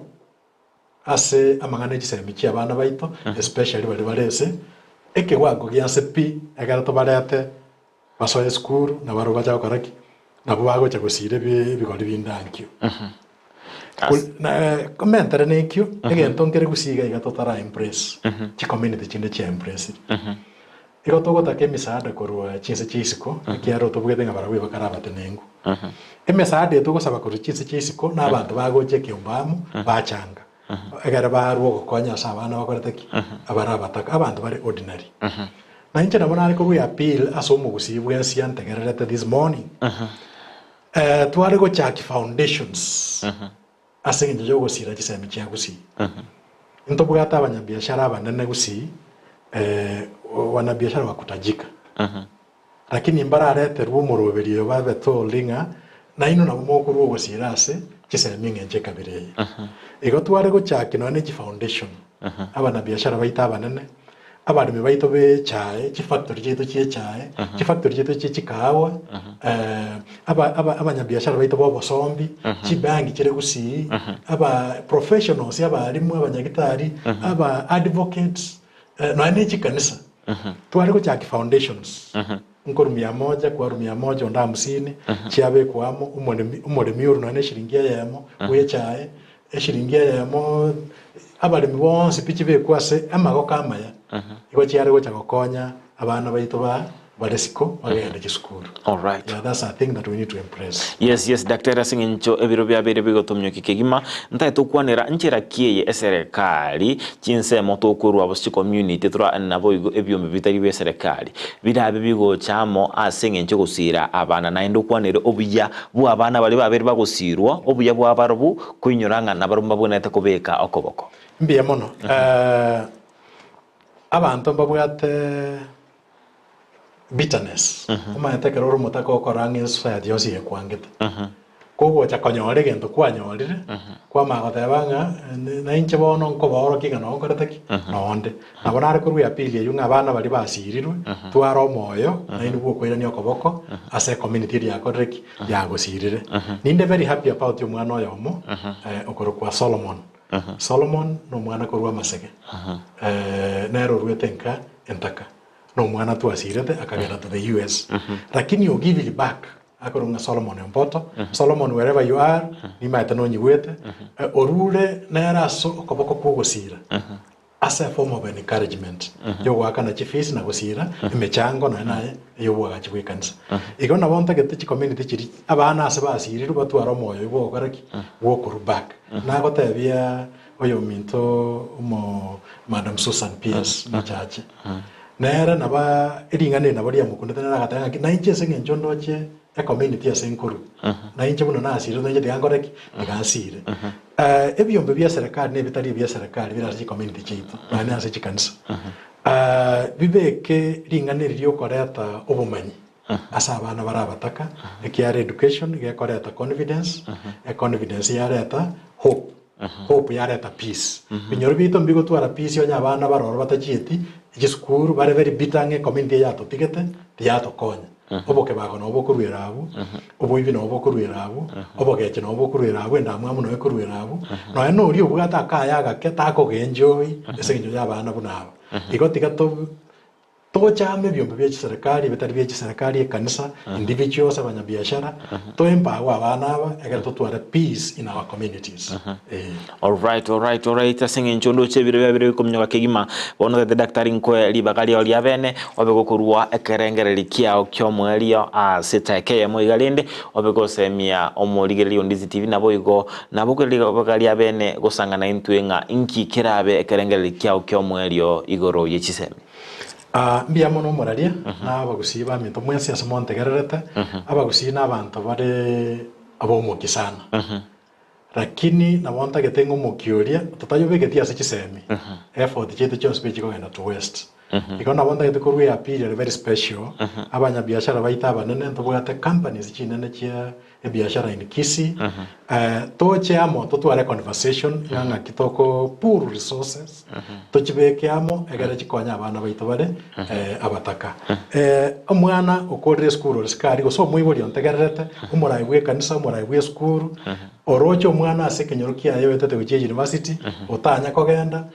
ase amang'ana e chisemi chia abana baito, especially baria bare ase ekewango gia nse pi, ekero tobarete basoe esukuru, na barobwo bacha gokora ki? Nabwo bagocha gosiira ebigori binde ankio. Komentere nekio, egento nkere gusii iga iga totara embrace, chicommunity chinde chia embracire. Igo togotaka emisaada korwa chinse chia isiko, ekiagera otobugete ng'a barabwo bakare abatenengu. Emesaada eye togosaba korwa chinse chia isiko, na abanto bagocha ekeombe amo, bachanga, ekero barwa ogokonya ase abana bakorete ki? Abare abataka, abanto bare ordinary. Na inche nabo nare korwa eappeal ase omogusii bwensi antegererete this morning, Tware gochaki foundations ase engencho y'ogosiira chisemi chia Gusii. Ntobwate abanyabiashara abanene Gusii, wanabiashara wa kutajika. Lakini mbarareterwe omoroberio oyo babe told ng'a nainwe nabo mokorwa ogosiira ase chisemi engencho ekabira eye. Igo tware gochaki nonya ne chifoundation, abanabiashara baito abanene, Abaremi baito b'echae, chifactory chiaito chi'echae, chifactory chiaito chie chikahawa, aba aba abanyabiashara baito b'obosombi, chibanki chire gusii, aba professionals, abalimu, abanyagitari, aba advocates, nonya ne chikanisa. Tware gochaki foundations, nkorwa mia moja, kwarwa mia moja onde hamsini, chiabekwa amo, omoremi omoremi orwe nonya ne eshiringi eyemo bw'echae, Eshiringi eyemo abaremi bonsi pi chibekwe ase amagoko amaya, igo chiare gocha gokonya abana baito ba Bare isiko bagende chisukuru. Alright. Yeah, that's a thing that we need to embrace. Yes, yes, daktari ase eng'encho ebiro biabeire bigotomiokia kegima, ntaete gokwanera nchera ki eye eserekari chinsemo tokorwa gose chicommunity tora naboigo ebiombe bitari bia eserekari birabe bigocha amo ase eng'encho egosira abana naende okwanere obuya bwa abana baria babeire bagosirwa, obuya bwa barobwo koinyora ng'a nabarobwo mbabwenerete kobeka okoboko. Mbuya mono. Eh, abanto mbabwate bitterness. Omanyete ekero ore omotaka okora ang'e society yonsi ekwangete. Kogocha konyora egento kwanyorire, kwamanya goteba ng'a na inche bono nkobaorokia ng'a noo nkorete ki? Nonde. Nabo nare korwa eappeal eywo ng'a abana baria basirirwe, tware omoyo naende bwokoirania okoboko ase ecommunity eria yakorire ki? Yagosirire. Ninde very happy about omwana oyomo okorokwa Solomon. Solomon nomwana korwa amasege, nere oruete nka entaka, nomwana twasirete akagenda to the US. Lakini o giving back akorwa ng'a Solomon Omboto, Solomon wherever you are, nimaete nonyigwete, orure nere ase okoboko kw'ogosira ase a form of encouragement yogoakana chifees na gosira emechango nonya naye ey'oboagachi bw'ekanisa. Igo nabo ntagete chicommunity chiria abana ase basirirwe batware omoyo oyio bw'ogokora ki? Bw'okorwa back. Nagotebia oyominto omo Madam Susan Pierce Mochache, nere nabo ring'ana eri nabo riamokunete nere agateba ng'aki nainche ase eng'encho ndoche ecommunity ase nkorwa, nainche buna nasirire nainche tiga nkore ki? Tiga nsire. Ebiombe bia serikali na ebitari ebia serikali bire ase chicommunity chiaito naende ase chikanisa, bibeke ring'ana eri riokoreta obomanyi ase abana bare abataka, ekiagera education gekoreta confidence, econfidence yareta hope, hope yareta peace. Ebinyoro biaito mbigotwara peace onye abana bare ororo batachieti chisukuru bare very bitter ng'a ecommunity eye yatotigete tiyatokonya. Obokebago nabo bokoruera abwo, oboibi nabo bokoruera abwo, obogechi nabo bokoruera abwo, endamwamu nabo ekoruera abwo, nonya na oria obwate akaya agake takogenjoy ase eng'encho y'abana buna aba. Igo tiga to Tochame ebiombe bie chiserekari, ebitari bie chiserekari, ekanisa, individuals, abanyabiashara, toe embago abana aba ekero totware peace in our communities. Ee. Alright, alright, alright, ase eng'encho ndoche ebiro biabere bikominyoka kegima, bono tete daktari nkoe ribaga riao ria bene, obe gokorua ekerengereri kiao ki'omoerio ase etaeka eyemo iga rende, obe gosemia omorigereria o Ndizi TV naboigo nabo ribaga ria bene gosang'ana intwe ng'a inki kerabe ekerengereri kiao ki'omoerio igoro ye chisemi. Aa, mbuya mono omoraria, na abagusii baminto mwensi ase montegererete, abagusii nabanto bare ab'omokia sana. Lakini nabo ntagete ng'a omokia oria totayobegeti ase chisemi, effort chiaito chionsi pi chikogenda to waste. Igo nabo ntagete korwa eappeal ere very special, abanyabiashara baito abanene ntobwate companies chinene chia ebiashara in Kisii, toche amo totware conversation ng'a ng'aki toko pool resources tochibeke amo egere chikonye abana baito bare abataka. Omwana okorire esukuru ore sikari gose omoibori ontegererete, omorai bwa ekanisa, omorai bwa esukuru, oroche omwana ase ekenyoro kiaye oetete gochia university, otanya kogenda,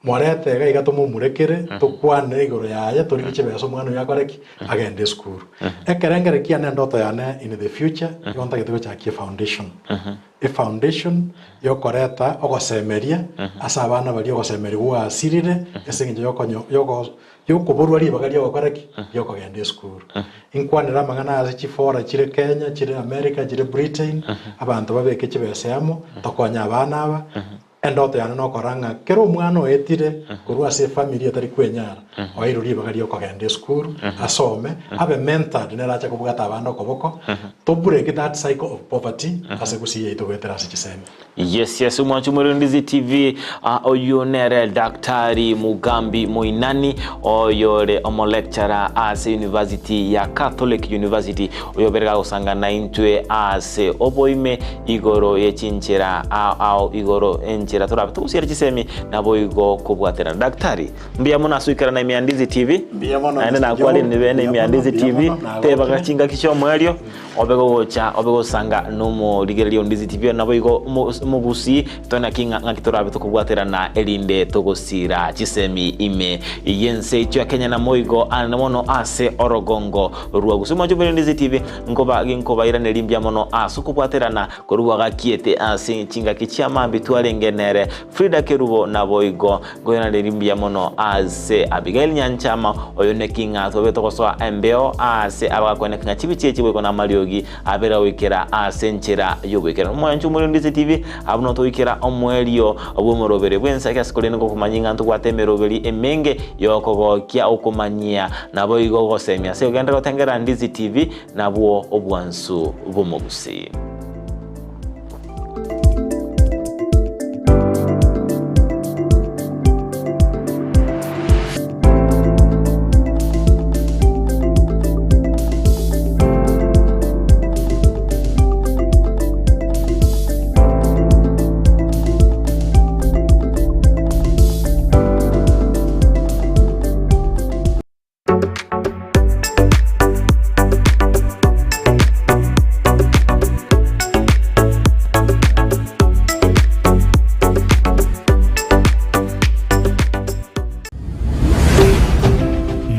Morete iga iga tomomurekere, tokwane igoro yaye, torigie chibesa omwana oyio akore ki? Agende esukuru. Ekerengero kiane endoto yane in the future, igo ntagete gochakia efoundation. Efoundation yokoreta ogosemeria ase abana baria ogosemeria gwasirire ase eng'encho yokonyo yoko yokoborwa ribaga riogokora ki? Riokogenda esukuru. Inkwanere amang'ana ase chifora chire Kenya, chire America, chire Britain, abanto babeke chibesa amo, tokonye abana aba, Endoto yane nokora ng'a kera omwana oetire korwa ase efamiri etari kwenyara oeirwe ribaga ri'okogenda esukuru, asome, abe mentored nere ache kobwata abande okoboko, to break that cycle of poverty ase gusii yaito goetera ase chisemi. Yes yes omwanchi omorendisi TV ah, oyio nere Daktari Mugambi Moinani oyore omolecturer ase University ya Catholic University oyobere gagosangana intwe ase oboime Igoro ye chinchera ao ao igoro enchera torabe togosiera chisemi naboigo kobwaterana. Daktari, mbuya mono ase oikerana ime ya Ndizi TV. Mbuya mono, Naende Mr. nakwarire Joe. bene ime ya Mbuya mono, Ndizi mbuya TV. mono, nagokire. Tebaga chingaki chi'omoerio obe gogocha obe gosanga nomorigereria o Ndizi TV naboigo omo- omogusii tore naki ng'a ng'aki torabe tokobwaterana erinde togosira chisemi ime y'ense yaito ya Kenya namoigo ande mono ase orogongo rwa Gusii. Omwancho bwe Ndizi TV. Nkoba ginkobairaneria mbuya mono ase okobwaterana korwa gakiete ase chingaki chia mambia twarenge ne. nere Frida Kerubo naboigo nkoiraneria mbuya mono ase Abigail Nyanchama oyo neki ng'a twabete gosoa embeo ase abagakweneka ng'a chibichi echi boigo namariogi abere goikera ase enchera y'oboikeranu. Omoyancha omorero Ndisi TV abwo no togoikera omoerio bw'omoroberi bw'ense ase korende ngokomanyia ng'a ntobwate emeroberi emenge y'okogokia okomanyia naboigo gosemia ase ogenderere gotengera Ndizi TV nabwo obwansu bw'omogusii.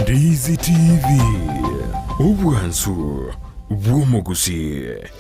Ndizi TV, obwansu bw'omogusii.